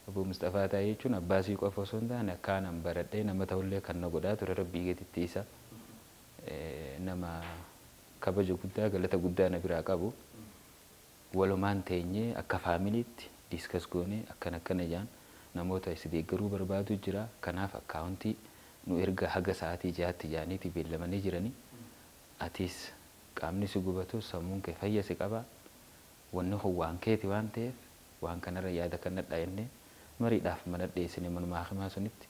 S5: Obbo Mustafaa Tayyee jechuun abbaasii qofa osoo hin taane akkaanan baradhee nama ta'ullee kan na godhaa ture rabbii gaditti isa nama kabaja guddaa galata guddaa na biraa qabu walumaan teenyee akka faamiliitti diiskas goonee akkana akkana jaan namoota isi deeggaruu barbaadu jira kanaaf akkaawuntii nu erga haga sa'aatii 6tti jaaniiti beellamanii jiranii atis qaamni si gubatu sammuun kee fayya si qaba wanni kun waan keeti waan ta'eef waan kanarra yaada kan nadhaa jennee mariidhaaf mana dhiyeessine manuma hakimaa sunitti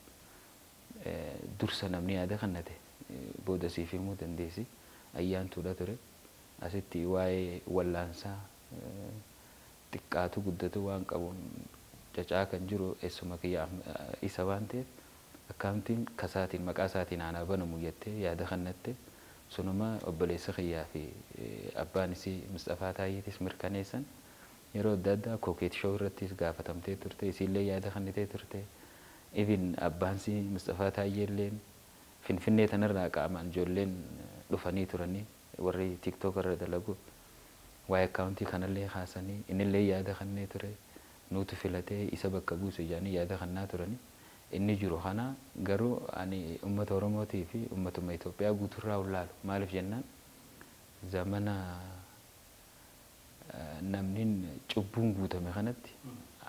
S5: dursa namni yaada kannate booda siif himuu dandeessi ayyaantuudha ture asitti waa'ee wallaansaa xiqqaatu guddatu waan qabuun cacaa kan jiru eessuma kiyya isa waan ta'eef akkaawuntiin kasaatiin maqaa isaatiin aanaa banamu jettee yaada kannatte sunuma obboleessa kiyyaa fi abbaan isii Mustafaa Taayyeetis mirkaneessan yeroo adda addaa kookeet shoo irrattis gaafatamtee turte isiillee yaada kannitee turte even abbaan isii Mustafaa Taayyeelleen Finfinnee tanarraa qaamaan ijoolleen dhufanii turanii warri tiiktook irra dalagu waa'ee akkaawuntii kanallee kaasanii innillee yaada kannee ture nuutu filatee isa bakka buuse jedhanii yaada kannaa turanii inni jiru kana garuu ani uummata Oromootii fi uummatuma Itoophiyaa guutuurraa ulaalu maaliif jennaan zamana namni cubbuun guutame kanatti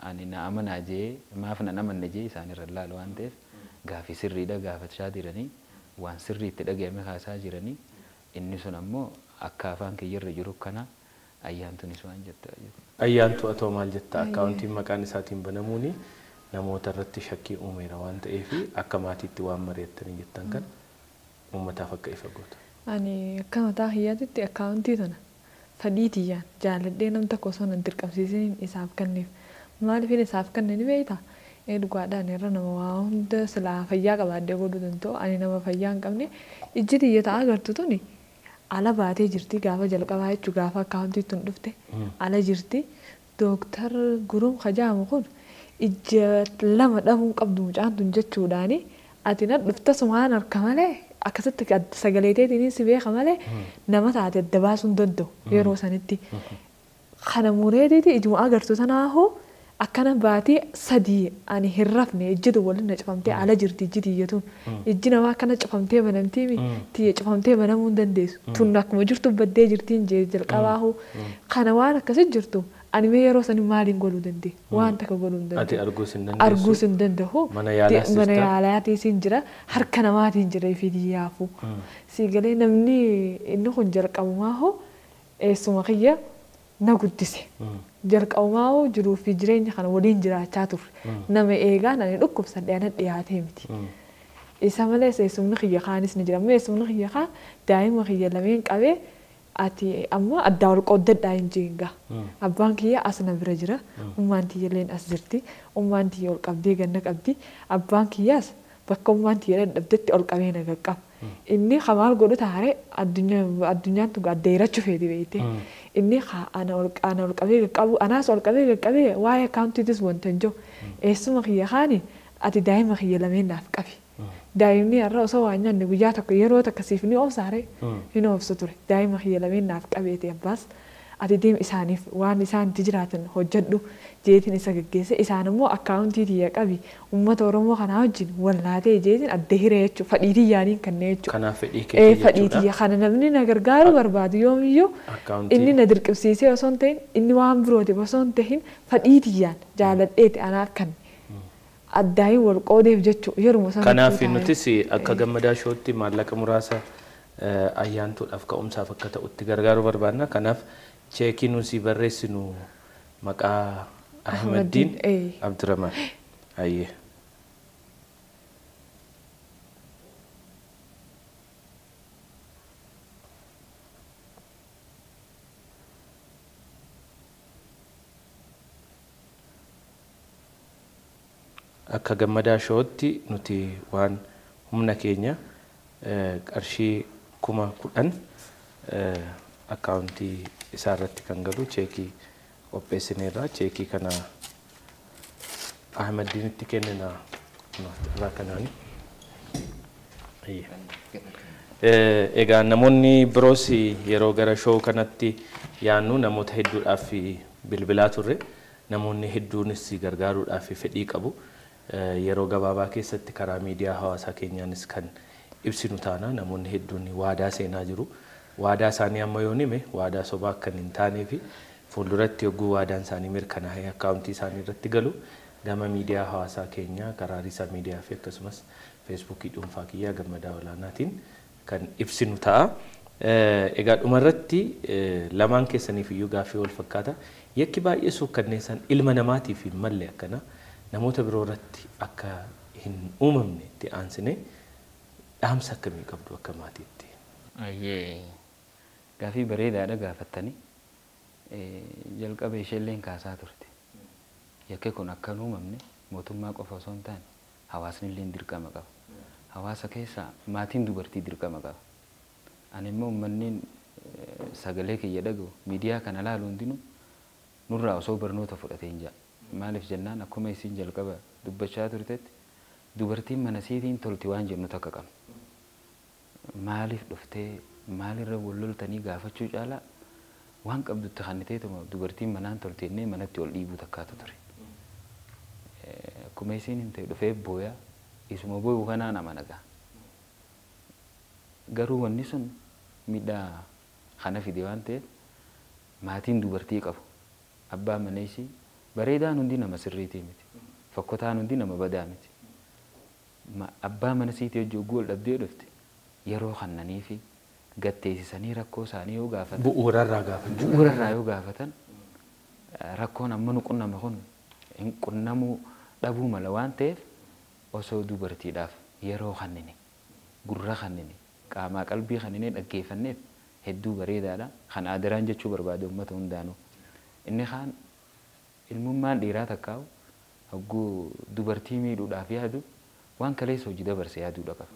S5: ani na amanaa jee maaf na amanne jee isaanirra laalu waan ta'eef gaafii sirriidha gaafachaa jiranii waan sirrii itti dhagahame kaasaa jiranii inni sun ammoo akka afaan kiyyarra jiru kana ayyaantuunis waan jetta.
S1: Ayyaantuu atoo maal jetta akkaawuntiin maqaan isaatiin banamuuni namoota irratti shakkii uumeera waan ta'eef akka maatiitti waan mari'attanii jettan kan uummataaf akka ifa gootu.
S4: Ani akka mataa kiyyaatitti akkaawuntii tana fedhii tiyyaan jaaladhee nam tokko osoo hin dirqamsiisin isaaf kenneef maaliif isaaf kenne ni beektaa? Dhugaadhaan irra nama waa hunda silaa fayyaa qabaadhee godhuu danda'u ani nama fayyaa hin qabne ijji tiyya ta'a agartu tuni ala baatee jirti gaafa jalqabaa jechuu gaafa akkaawuntii tun dhufte ala jirti dooktar Guruum Kajaamu kun ija lama dhabuu qabdu mucaan tun jechuudhaani Ati na dhufta sumaan harka malee akkasitti sagalee teetiin si beeka malee nama taate adda baasuu hin danda'u yeroo sanitti. Kana mureetiiti ijuma agartu tanaafuu akkana baatii 3 ani hin rafne ijjitu waliin na cufamtee ala jirti ijji tiyyatuun. Ijji namaa akkana cufamtee banamtii tiyya cufamtee banamuu hin dandeessu. Tun akkuma jirtu baddee jirtiin jee jalqabaahuu. Kana waan akkasi jirtu ani mee yeroo sani maaliin godhuu danda'e? Waan takka godhuu hin danda'u.
S1: Ati arguus hin dandeessu.
S4: Arguus hin danda'u.
S1: Mana yaalaas
S4: Mana
S1: jirta.
S4: yaalaatiis hin jira. Harka namaatiin jira ifii yaafuu. Si galee namni inni kun jalqabumaa eessuma kiyya na guddise. Jalqabumaa jiruu fi jireenya kana waliin jiraachaa turre. Nama eegaa nani dhukkubsadhe ana dhiyaatee miti. Isa malees eessumni kiyya kaanis ni jira. Amma eessumni kiyya kaan daa'ima kiyya lameen qabee ati amma addaa ol qooddadhaa hin jeengaa. Abbaan kiyya as na bira jira. Ummaan tiyya illeen as jirti. Ummaan tiyya ol qabdee ganna qabdi. Abbaan kiyyaas bakka ummaan tiyya dadhabdetti ol qabee na qaqqaba. Inni maal godhu taaree addunyaan tun addeerachuu feeti beekte. Inni ana ol qabee qaqqabu anaas ol qabee qaqqabee waa'ee akkaawuntiitis wanta hin jiru. Eessuma kiyya kaani ati daa'ima kiyya lameen naaf qabi. Daa'imni har'a osoo waan nyaanne guyyaa tokko yeroo takka siif ni obsaare hin obsu ture. Daa'ima kiyya lameen naaf qabeeti abbaas. Ati deem isaaniif waan isaan itti jiraatan hojjedhu jeetiin isa geggeesse isaan immoo akkaawuntii tiyya qabi uummata Oromoo kanaa wajjin wallaatee jeetiin adda hiree jechuudha. Fadhii tiyyaaniin kanneen jechuudha.
S1: Kanaaf fedhii keetii
S4: Fadhii
S1: jechuudha.
S4: tiyya kana namni na gargaaru barbaadu yoomiyyuu
S1: Akkaawuntii.
S4: inni na dirqisiisee osoo hin ta'in inni waan birootiif osoo hin ta'in fadhii tiyyaan jaaladheeti anaaf kan addaayin wal qoodeef jechuudha yeruma sana.
S1: Kanaaf nutis akka Gammadaa Showtti maallaqa muraasa ayyaantuudhaaf ka'umsaaf akka ta'utti gargaaruu barbaanna. Kanaaf cheekii nuti barreessinu maqaa Ahmadiin Abdurrahman. Ayyee. Akka Gammadaa Showtti nuti waan humna keenya qarshii 10,000 akkaawuntii isaa irratti kan galu cheekii qopheessineerra. Cheekii kana Ahmadiinitti kennina irraa kanaani. Egaa namoonni biroos yeroo gara shoo kanatti yaannu namoota hedduudhaaf bilbilaa turre. Namoonni hedduunis gargaaruudhaaf fedhii qabu. Yeroo gabaabaa keessatti karaa miidiyaa hawaasaa keenyaanis kan ibsinu taana namoonni hedduun waadaa seenaa jiru. Waadaa isaanii amma yoo hime waadaa sobaa akka hin taanee fi fuulduratti yogguu waadaan isaanii mirkanaa'ee akkaawuntii isaanii irratti galu gama miidiyaa hawaasaa keenyaa karaa Risaa miidiyaa fi akkasumas feesbuukii dhuunfaa kiyyaa Gammadaa Olaanaatiin kan ibsinu ta'a. Egaa dhumarratti lamaan keessaniif iyyuu gaaffii wal fakkaata. Yakki baay'ee suukkanneessaan ilma namaatiif hin malle akkana namoota biroo irratti akka hin uumamne itti aansine dhaamsa akkamii qabdu akka maatiitti?
S5: Ayyee gaaffii bareedaadha gaafattanii jalqaba isheelleen kaasaa turte. Yakki kun akka hin uumamne mootummaa qofa osoo hin taane hawaasni illee dirqama qaba. Hawaasa keessaa maatiin dubartii dirqama qaba. Ani immoo uummanni sagalee kiyya dhaga'u miidiyaa kana laalu hundinuu nurraa osoo barnoota fudhatee hin jaa. Maaliif jennaan akkuma isiin jalqaba dubbachaa turtetti dubartiin mana isiitiin tolti waan jennu takka qabna. Maaliif dhuftee maalirra wal loltanii gaafachuu caalaa waan qabdutti kanniteetuma dubartiin manaan tolti jennee manatti ol dhiibuu takkaatu ture. Akkuma isiin hin ta'e dhufee booyaa isuma boo'u kanaan amana gaa. Garuu wanni sun miidhaa kana fide waan ta'eef maatiin dubartii qabu. Abbaa mana isii bareedaan hundi nama sirriitii miti. Fokkotaan hundi nama badaa miti. Abbaa mana isiitii hojii hogguu ol dhabdee dhufte yeroo kannanii fi gatteessisanii rakkoo isaanii yoo gaafatan.
S1: Bu'uurarraa gaafachuu.
S5: Bu'uurarraa yoo gaafatan rakkoon amma nu qunname kun hin qunnamuu dhabuu mala waan ta'eef osoo dubartiidhaaf yeroo kannine gurra kannine qaamaa qalbii kannine dhaggeeffanneef hedduu bareedaadha. Kan adaraan jechuu barbaade uummata hundaanuu. Inni kaan ilmummaan dhiiraa takkaa'u hogguu dubartii miidhuudhaaf yaadu waan kaleessa hojii dabarse yaaduudha qaba.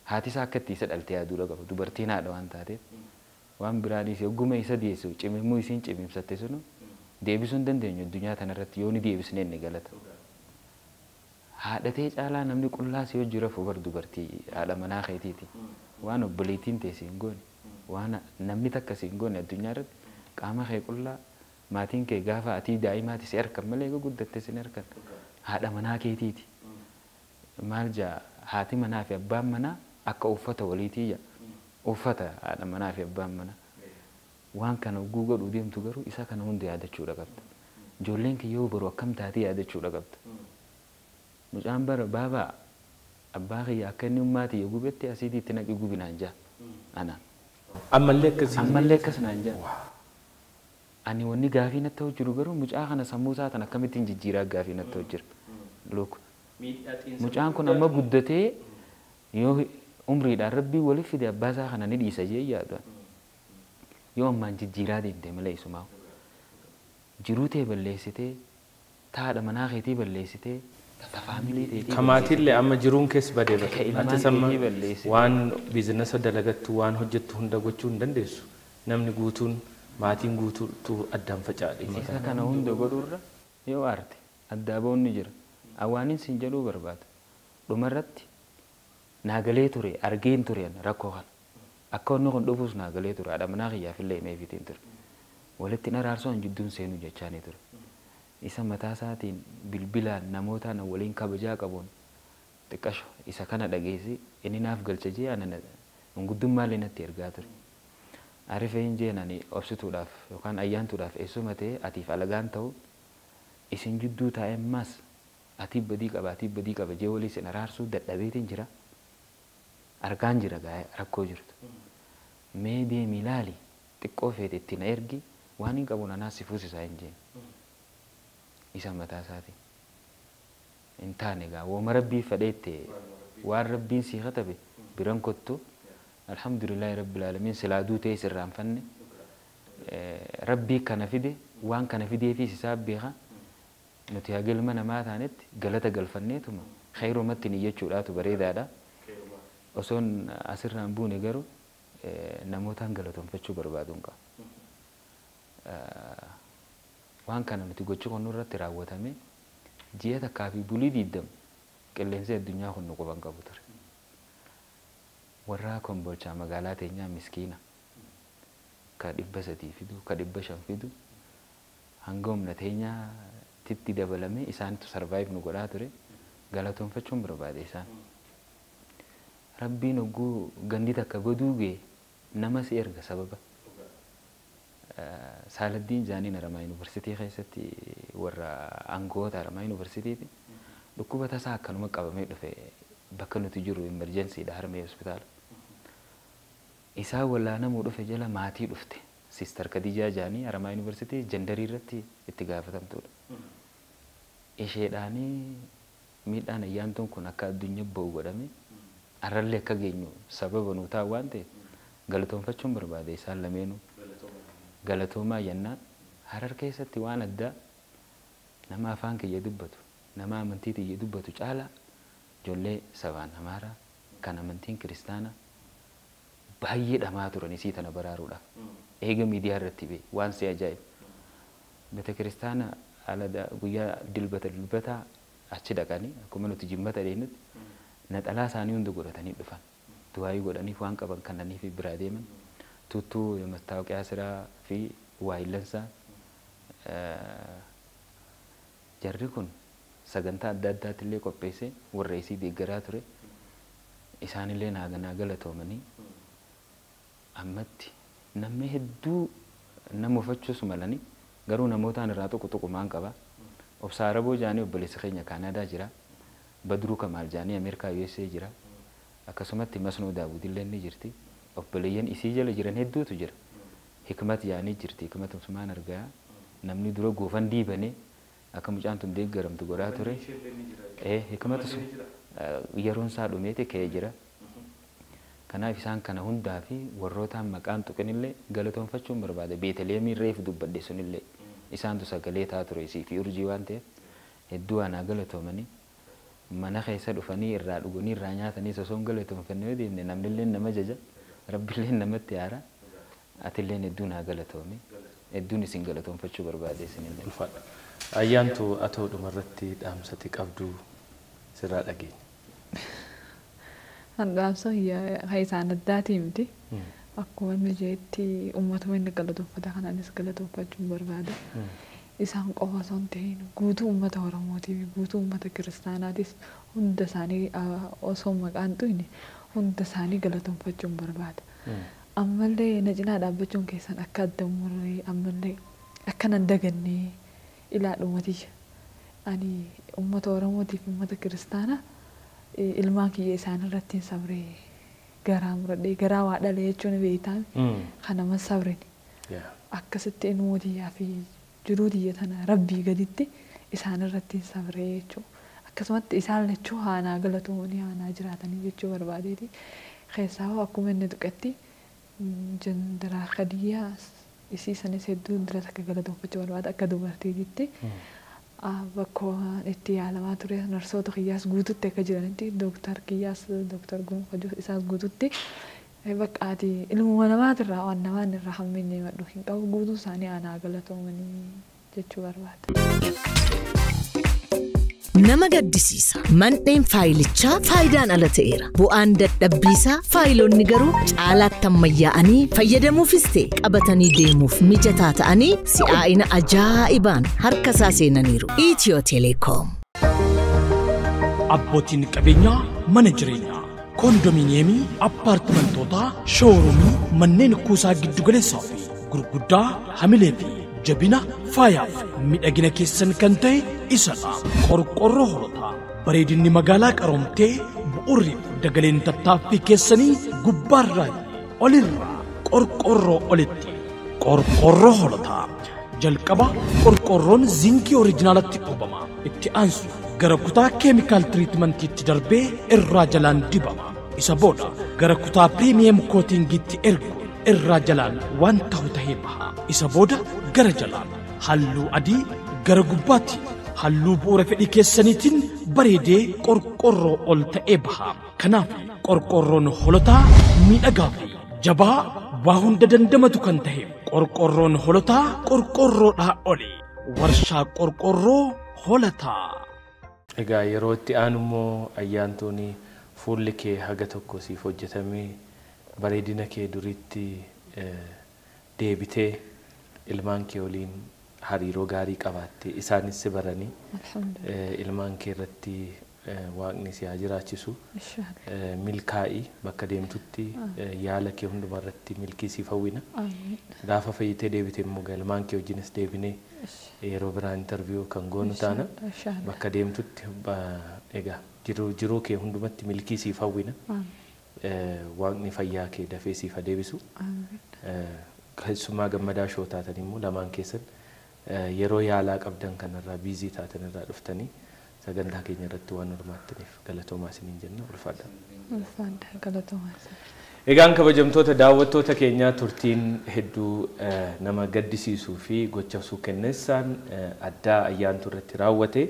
S5: Haati isaa akka itti isa dhalte yaaduudha qaba. Dubartiin haadha waan taateef waan biraa dhiisee hogguma isa dhiyeessu cimimuu isiin cimimsatte sunu deebisuu hin dandeenyu addunyaa kanarratti yoo ni deebisne inni galata. Haadhatee caalaa namni qullaa si hojii rafu bar dubartii haadha manaa keetiiti. Waan obboleettiin ta'e si hin goone, waan namni takka si hin goone addunyaa irratti qaama kee qullaa maatiin kee gaafa atii daa'imaati si harkan malee eega guddatte si hin harkan. Haadha manaa keetiiti. Maal jaa haati manaa fi abbaan manaa akka uffata waliitii jaa. Uffata haadha manaa fi abbaan manaa. Waan kana hogguu godhuu deemtu garuu isa kana hunda yaadachuudha qabda. Ijoolleen kee yoo boru akkam taatee yaadachuudha qabda. Mucaan bara baabaa abbaa kiyya akka inni ummaa tiyya gubetti asiitii itti naqi gubi naan jaa. Anaan.
S1: Ammallee akkasii.
S5: Ammallee akkas naan jaa. Ani wanni gaafii natti ta'u jiru garuu mucaa kana sammuu isaa tan akkamittiin jijjiiraa gaafii natti ta'u jira. Look. Mucaan kun amma guddatee yoo umriidhaan rabbii waliif fide abbaa isaa kana ni dhiisa jee yaadu. Yoo ammaan jijjiiraa deemte malee isumaa. Jiruu tee balleessitee, taadha manaa keetii balleessitee, ta faamilii teetii
S1: Kamaatiillee amma jiruun keessa badee
S5: Ka
S1: bara.
S5: ilmaan
S1: Ati amma
S5: keetii balleessite.
S1: waan biizinasa dalagattu waan hojjettu hunda gochuu hin dandeessu. Namni guutuun maatiin guutuutu addaan faca'a dhimma
S5: Isa
S1: kana.
S5: kana hunda godhuurra yoo aarte addaa ba'uun ni jira. Awwaanin siin jedhuu barbaada. Dhumarratti naagalee ture argeen ture rakkoo kana. Akka wanni kun dhufuus naagalee ture haadha manaa kiyyaafillee himeefiitiin ture. Walitti hin araarsoo hin jidduun seenuu jechaanii ture. Isa mataa isaatiin bilbilaan namootaan waliin kabajaa qabuun xiqqasho isa kana dhageessi inni naaf galcha jee ana guddummaa natti ergaa ture. Arifee hin jeen ani obsituudhaaf yookaan ayyaantuudhaaf eessuma ta'e atiif alagaan ta'u isin jidduu taa'ee ammas atiif badii qaba atiif badii qaba jee walii isin araarsuu dadhabeetiin jira. Argaan jira gaa rakkoo jirtu. Mee deemi ilaali xiqqoo feete itti na ergi waan hin qabu nanaa si fuusisaa hin jeen. Isa mataa isaatiin. Hin taane gaa wooma rabbii fedheette waan rabbiin sii katabe biran kottu alhamdulillahi rabbil aalamiin silaa duutee sirraanfanne rabbii kana fide waan kana fideefis isaa beeka nuti haga ilma namaa taanetti galata galfanneetuma khayrumatti niyyachuudhaatu bareedaadha. Osoon asirraan buune garuu namootaan galatoonfachuu barbaaduun qaba. Waan kana nuti gochi kun nurratti raawwatame ji'a takkaa fi bulii 20 qilleensi addunyaa kun nu quban qabu ture. Warra Kombolchaa magaalaa teenyaa miskiina ka 300 fidu ka 500 fidu hanga humna teenyaatitti dabalame isaantu sarvaayiv nu godhaa ture galatoonfachuun barbaade isaan. Rabbiin hogguu gandi takka baduu ga'e nama si erga sababa. Saaladdiin Jaaniin Haramaa Yuunivarsiitii keessatti warra aangoota Haramaa Yuunivarsiitiiti. Dhukkuba tasaa akkanuma qabamee dhufe bakka nuti jirru emerjensiidha harmee hospitaala. Isaa wallaanamuu dhufe jala maatii dhufte. Siistar Kadijaa Jaanii Haramaa Yuunivarsiitii jendarii irratti itti gaafatamtuudha. Isheedhaanii miidhaan ayyaantuun kun akka addunyaa ba'u godhame arrallee akka geenyu sababa nuu ta'a waan ta'eef galatoonfachuun barbaade isaan lameenuu. Galatoomaa jennaan Harar keessatti waan addaa nama afaan kiyya dubbatu nama amantii kiyya dubbatu caalaa ijoollee sabaan Amaaraa kan amantiin kiristaanaa baay'ee dhamaa turan isii tana baraaruudhaaf. Eega miidiyaa irratti ba'e waan si ajaa'ibu. Beeta kiristaana ala guyyaa dilbata dilbataa achi dhaqanii akkuma nuti jimmata dheenutti naxalaa isaanii hunda godhatanii dhufan. Du'aayii godhaniif waan qaban kannanii fi biraa deeman. Tuttuu mastaawoqiyaa siraa fi waayillansaa. Jarri kun sagantaa adda addaatti illee qopheessee warra isii deeggaraa ture. Isaanillee naa galatoomanii ammatti namni hedduu nama uffachuus malanii garuu namootaan irraa tuqu tuqumaan qaba. Obsaa Araboo jaanii obboleessa keenya Kaanaadaa jira. Badruu Kamaal jaanii Ameerikaa USA jira. Akkasumatti Masnoo Daawud illee ni jirti. Obboleeyyan isii jala jiran hedduutu jira. Hikmat jaanii jirti. Hikmat Usmaan argaa namni dura goofan diibane akka mucaan tun deeggaramtu godhaa ture. Hikmat yeroon isaa dhumeeti ka'ee jira. Kanaaf isaan kana hundaa fi warrootaan maqaan tuqinillee galatoonfachuun barbaada. Beetaleemii reefu dubbadhe sunillee isaantu sagalee taa ture isii fi urjii waan ta'eef hedduu anaa galatoomanii mana keessa dhufanii irraa dhuganii irraa nyaatanii osoo hin galatoonfanne yoo deemne namnillee nama jaja rabbillee namatti aara atilleen hedduu naa galatoome hedduun isin galatoonfachuu barbaade isinillee.
S1: Ulfaadha. Ayyaantu atoo dhumarratti dhaamsati qabdu Sirraa dhageenya.
S4: Dhaamsa kiyya isaan addaatii miti. Akkuma inni jeetti uummatuma inni galatoonfata kanaanis galatoonfachuun barbaada. Isaan qofa osoo hin ta'in guutuu uummata Oromootii fi guutuu uummata Kiristaanaatis hunda isaanii osoo maqaan xuyne hunda isaanii galatoonfachuun barbaada. Ammallee na cinaa dhaabbachuun keessan akka adda murree ammallee akka nan dagannee ilaadhumatiyya. Ani uummata Oromootii fi uummata Kiristaanaa ilmaan kiyya isaan irratti hin sabree garaa muradhee garaa waa dhalee jechuun beektaa kanama sabreen akkasitti ilmootiyyaa fi jiruu tiyya tana rabbii gaditti isaan irratti hin sabree jechuudha. Akkasumatti isaan lachuu haanaa galatoomanii haanaa jiraatanii jechuu barbaadeeti. Keessaa hoo akkuma inni tuqetti jenderaa Khadiyyaa isii sanis hedduu dura takka galatoonfachuu barbaada akka dubartiititti. Bakka itti yaalamaa ture narsoota kiyyaas guututti akka jiranitti dooktar kiyyaas dooktar Gonfajuu isaas guututti bakka ati ilmuma namaatirraa waan namaan irraa hammeenye madhu hin qabu guutuu isaanii aanaa galatoomanii jechuu barbaada.
S2: Nama gaddisiisa. Mandheen faayilichaa faayidaan ala ta'eera. Bu'aan dadhabbiisaa faayilonni garuu caalaatti ammayyaa'anii fayyadamuufis ta'e qabatanii deemuuf mijataa ta'anii si'aa'ina ajaa'ibaan harka isaa seenaniiru. Itiyoo Telekoom.
S3: Abbootiin qabeenyaa mana jireenyaa koondominiyeemii, appaartimentootaa, showruumii, manneen kuusaa giddugaleessaa fi gurguddaa hamilee fi jabina faayaaf miidhagina keessan kan ta'e isadha. Qorqorroo holotaa bareedinni magaalaa qaroomtee bu'uurri dagaleen tattaaffii keessanii gubbaarraa olirraa qorqorroo olitti. Qorqorroo holotaa jalqaba qorqorroon zinkii oriijinaalatti dhoobama. Itti aansu gara kutaa keemikaal tiriitmentiitti darbee irraa jalaan dibama. Isa booda gara kutaa piriimiyem kootingiitti erguun irraa jalaan waan ta'u tahee baha. Isa booda gara jalaan halluu adii gara gubbaatti halluu bu'uura fedhii keessaniitiin bareedee qorqorroo ol ta'ee baha. Kanaaf qorqorroon holotaa miidhagaa fi jabaa waa hunda dandamatu kan ta'e qorqorroon holotaa qorqorroodhaa oli. Warshaa qorqorroo holotaa.
S1: Egaa yeroo itti aanu immoo ayyaantuun fuulli kee haga tokko siif hojjetamee bareedina kee duriitti deebitee ilmaan kee waliin hariiroo gaarii qabaatte isaanis si baranii ilmaan kee irratti waaqni si haa jiraachisu milkaa'ii bakka deemtutti yaala kee hundumaa irratti milkii siif hawwina. Gaafa fayyitee deebite immoo ilmaan kee wajjinis deebinee yeroo biraa intarviyuu kan goonu taana bakka deemtutti egaa jiruu kee hundumatti milkii siif hawwina. Waaqni fayyaa kee dafee siif haa deebisu. Keessumaa gammadaa shoo taatan immoo lamaan keessan yeroo yaalaa qabdan kanarraa biizii taatan irraa dhuftanii sagantaa keenya irratti waan hirmaattaniif galatoomaa isiniin jenna ulfaadha.
S4: Ulfaadha galatoomaa isin.
S1: Egaan kabajamtoota daawwattoota keenyaa turtiin hedduu nama gaddisiisuu fi gocha suukanneessaan addaa ayyaantuu irratti raawwate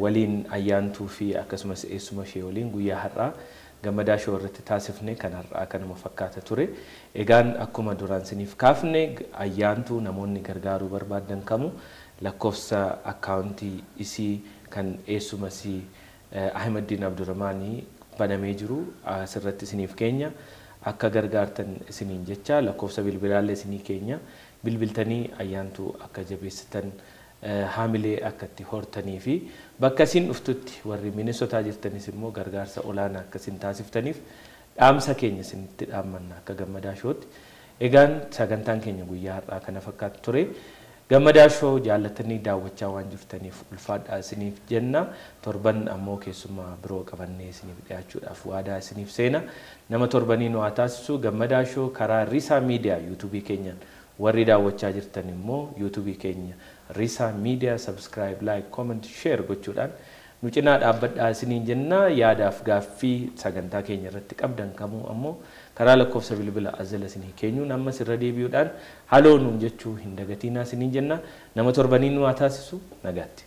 S1: waliin ayyaantuu fi akkasumas eessuma ishee waliin guyyaa har'aa gammadaa shoo irratti taasifne kan har'aa kanuma fakkaata ture. Egaan akkuma duraan isiniif kaafne ayyaantuu namoonni gargaaruu barbaadan kamu lakkoofsa akkaawuntii isii kan eessuma isii Ahmeddiin Abdurrahmaanii banamee jiru asirratti isiniif keenya akka gargaartan isiniin jecha lakkoofsa bilbilaallee isinii keenya bilbiltanii ayyaantuu akka jabeessitan haamilee akka itti hortanii fi bakka isin dhuftutti warri Minisotaa jirtanis immoo gargaarsa olaanaa akka isin taasiftaniif dhaamsa keenya isinitti dhaammanna akka gammadaa shootti. Egaan sagantaan keenya guyyaa har'aa kana fakkaatu ture. Gammadaa shoo jaallatanii daawwachaa waan jirtaniif ulfaadhaa isiniif jenna. Torban ammoo keessumaa biroo qabannee isiniif dhiyaachuudhaaf waadaa isiniif seena. Nama torbanii nu haa taasisu gammadaa shoo karaa Risaa Miidiyaa yuutuubii keenyaan warri daawwachaa jirtan immoo yuutuubii keenya Risaa Miidiyaa subscribe, like, comment, share gochuudhaan nu cinaa dhaabbadhaa isiniin jenna. Yaadaaf gaaffii sagantaa keenya irratti qabdan kamuu ammoo karaa lakkoofsa bilbila azala isinii keenyuun ammas irra deebi'uudhaan haloo nuun jechuu hin dagatiinaa isiniin jenna. Nama torbanii nu haa taasisu nagaatti.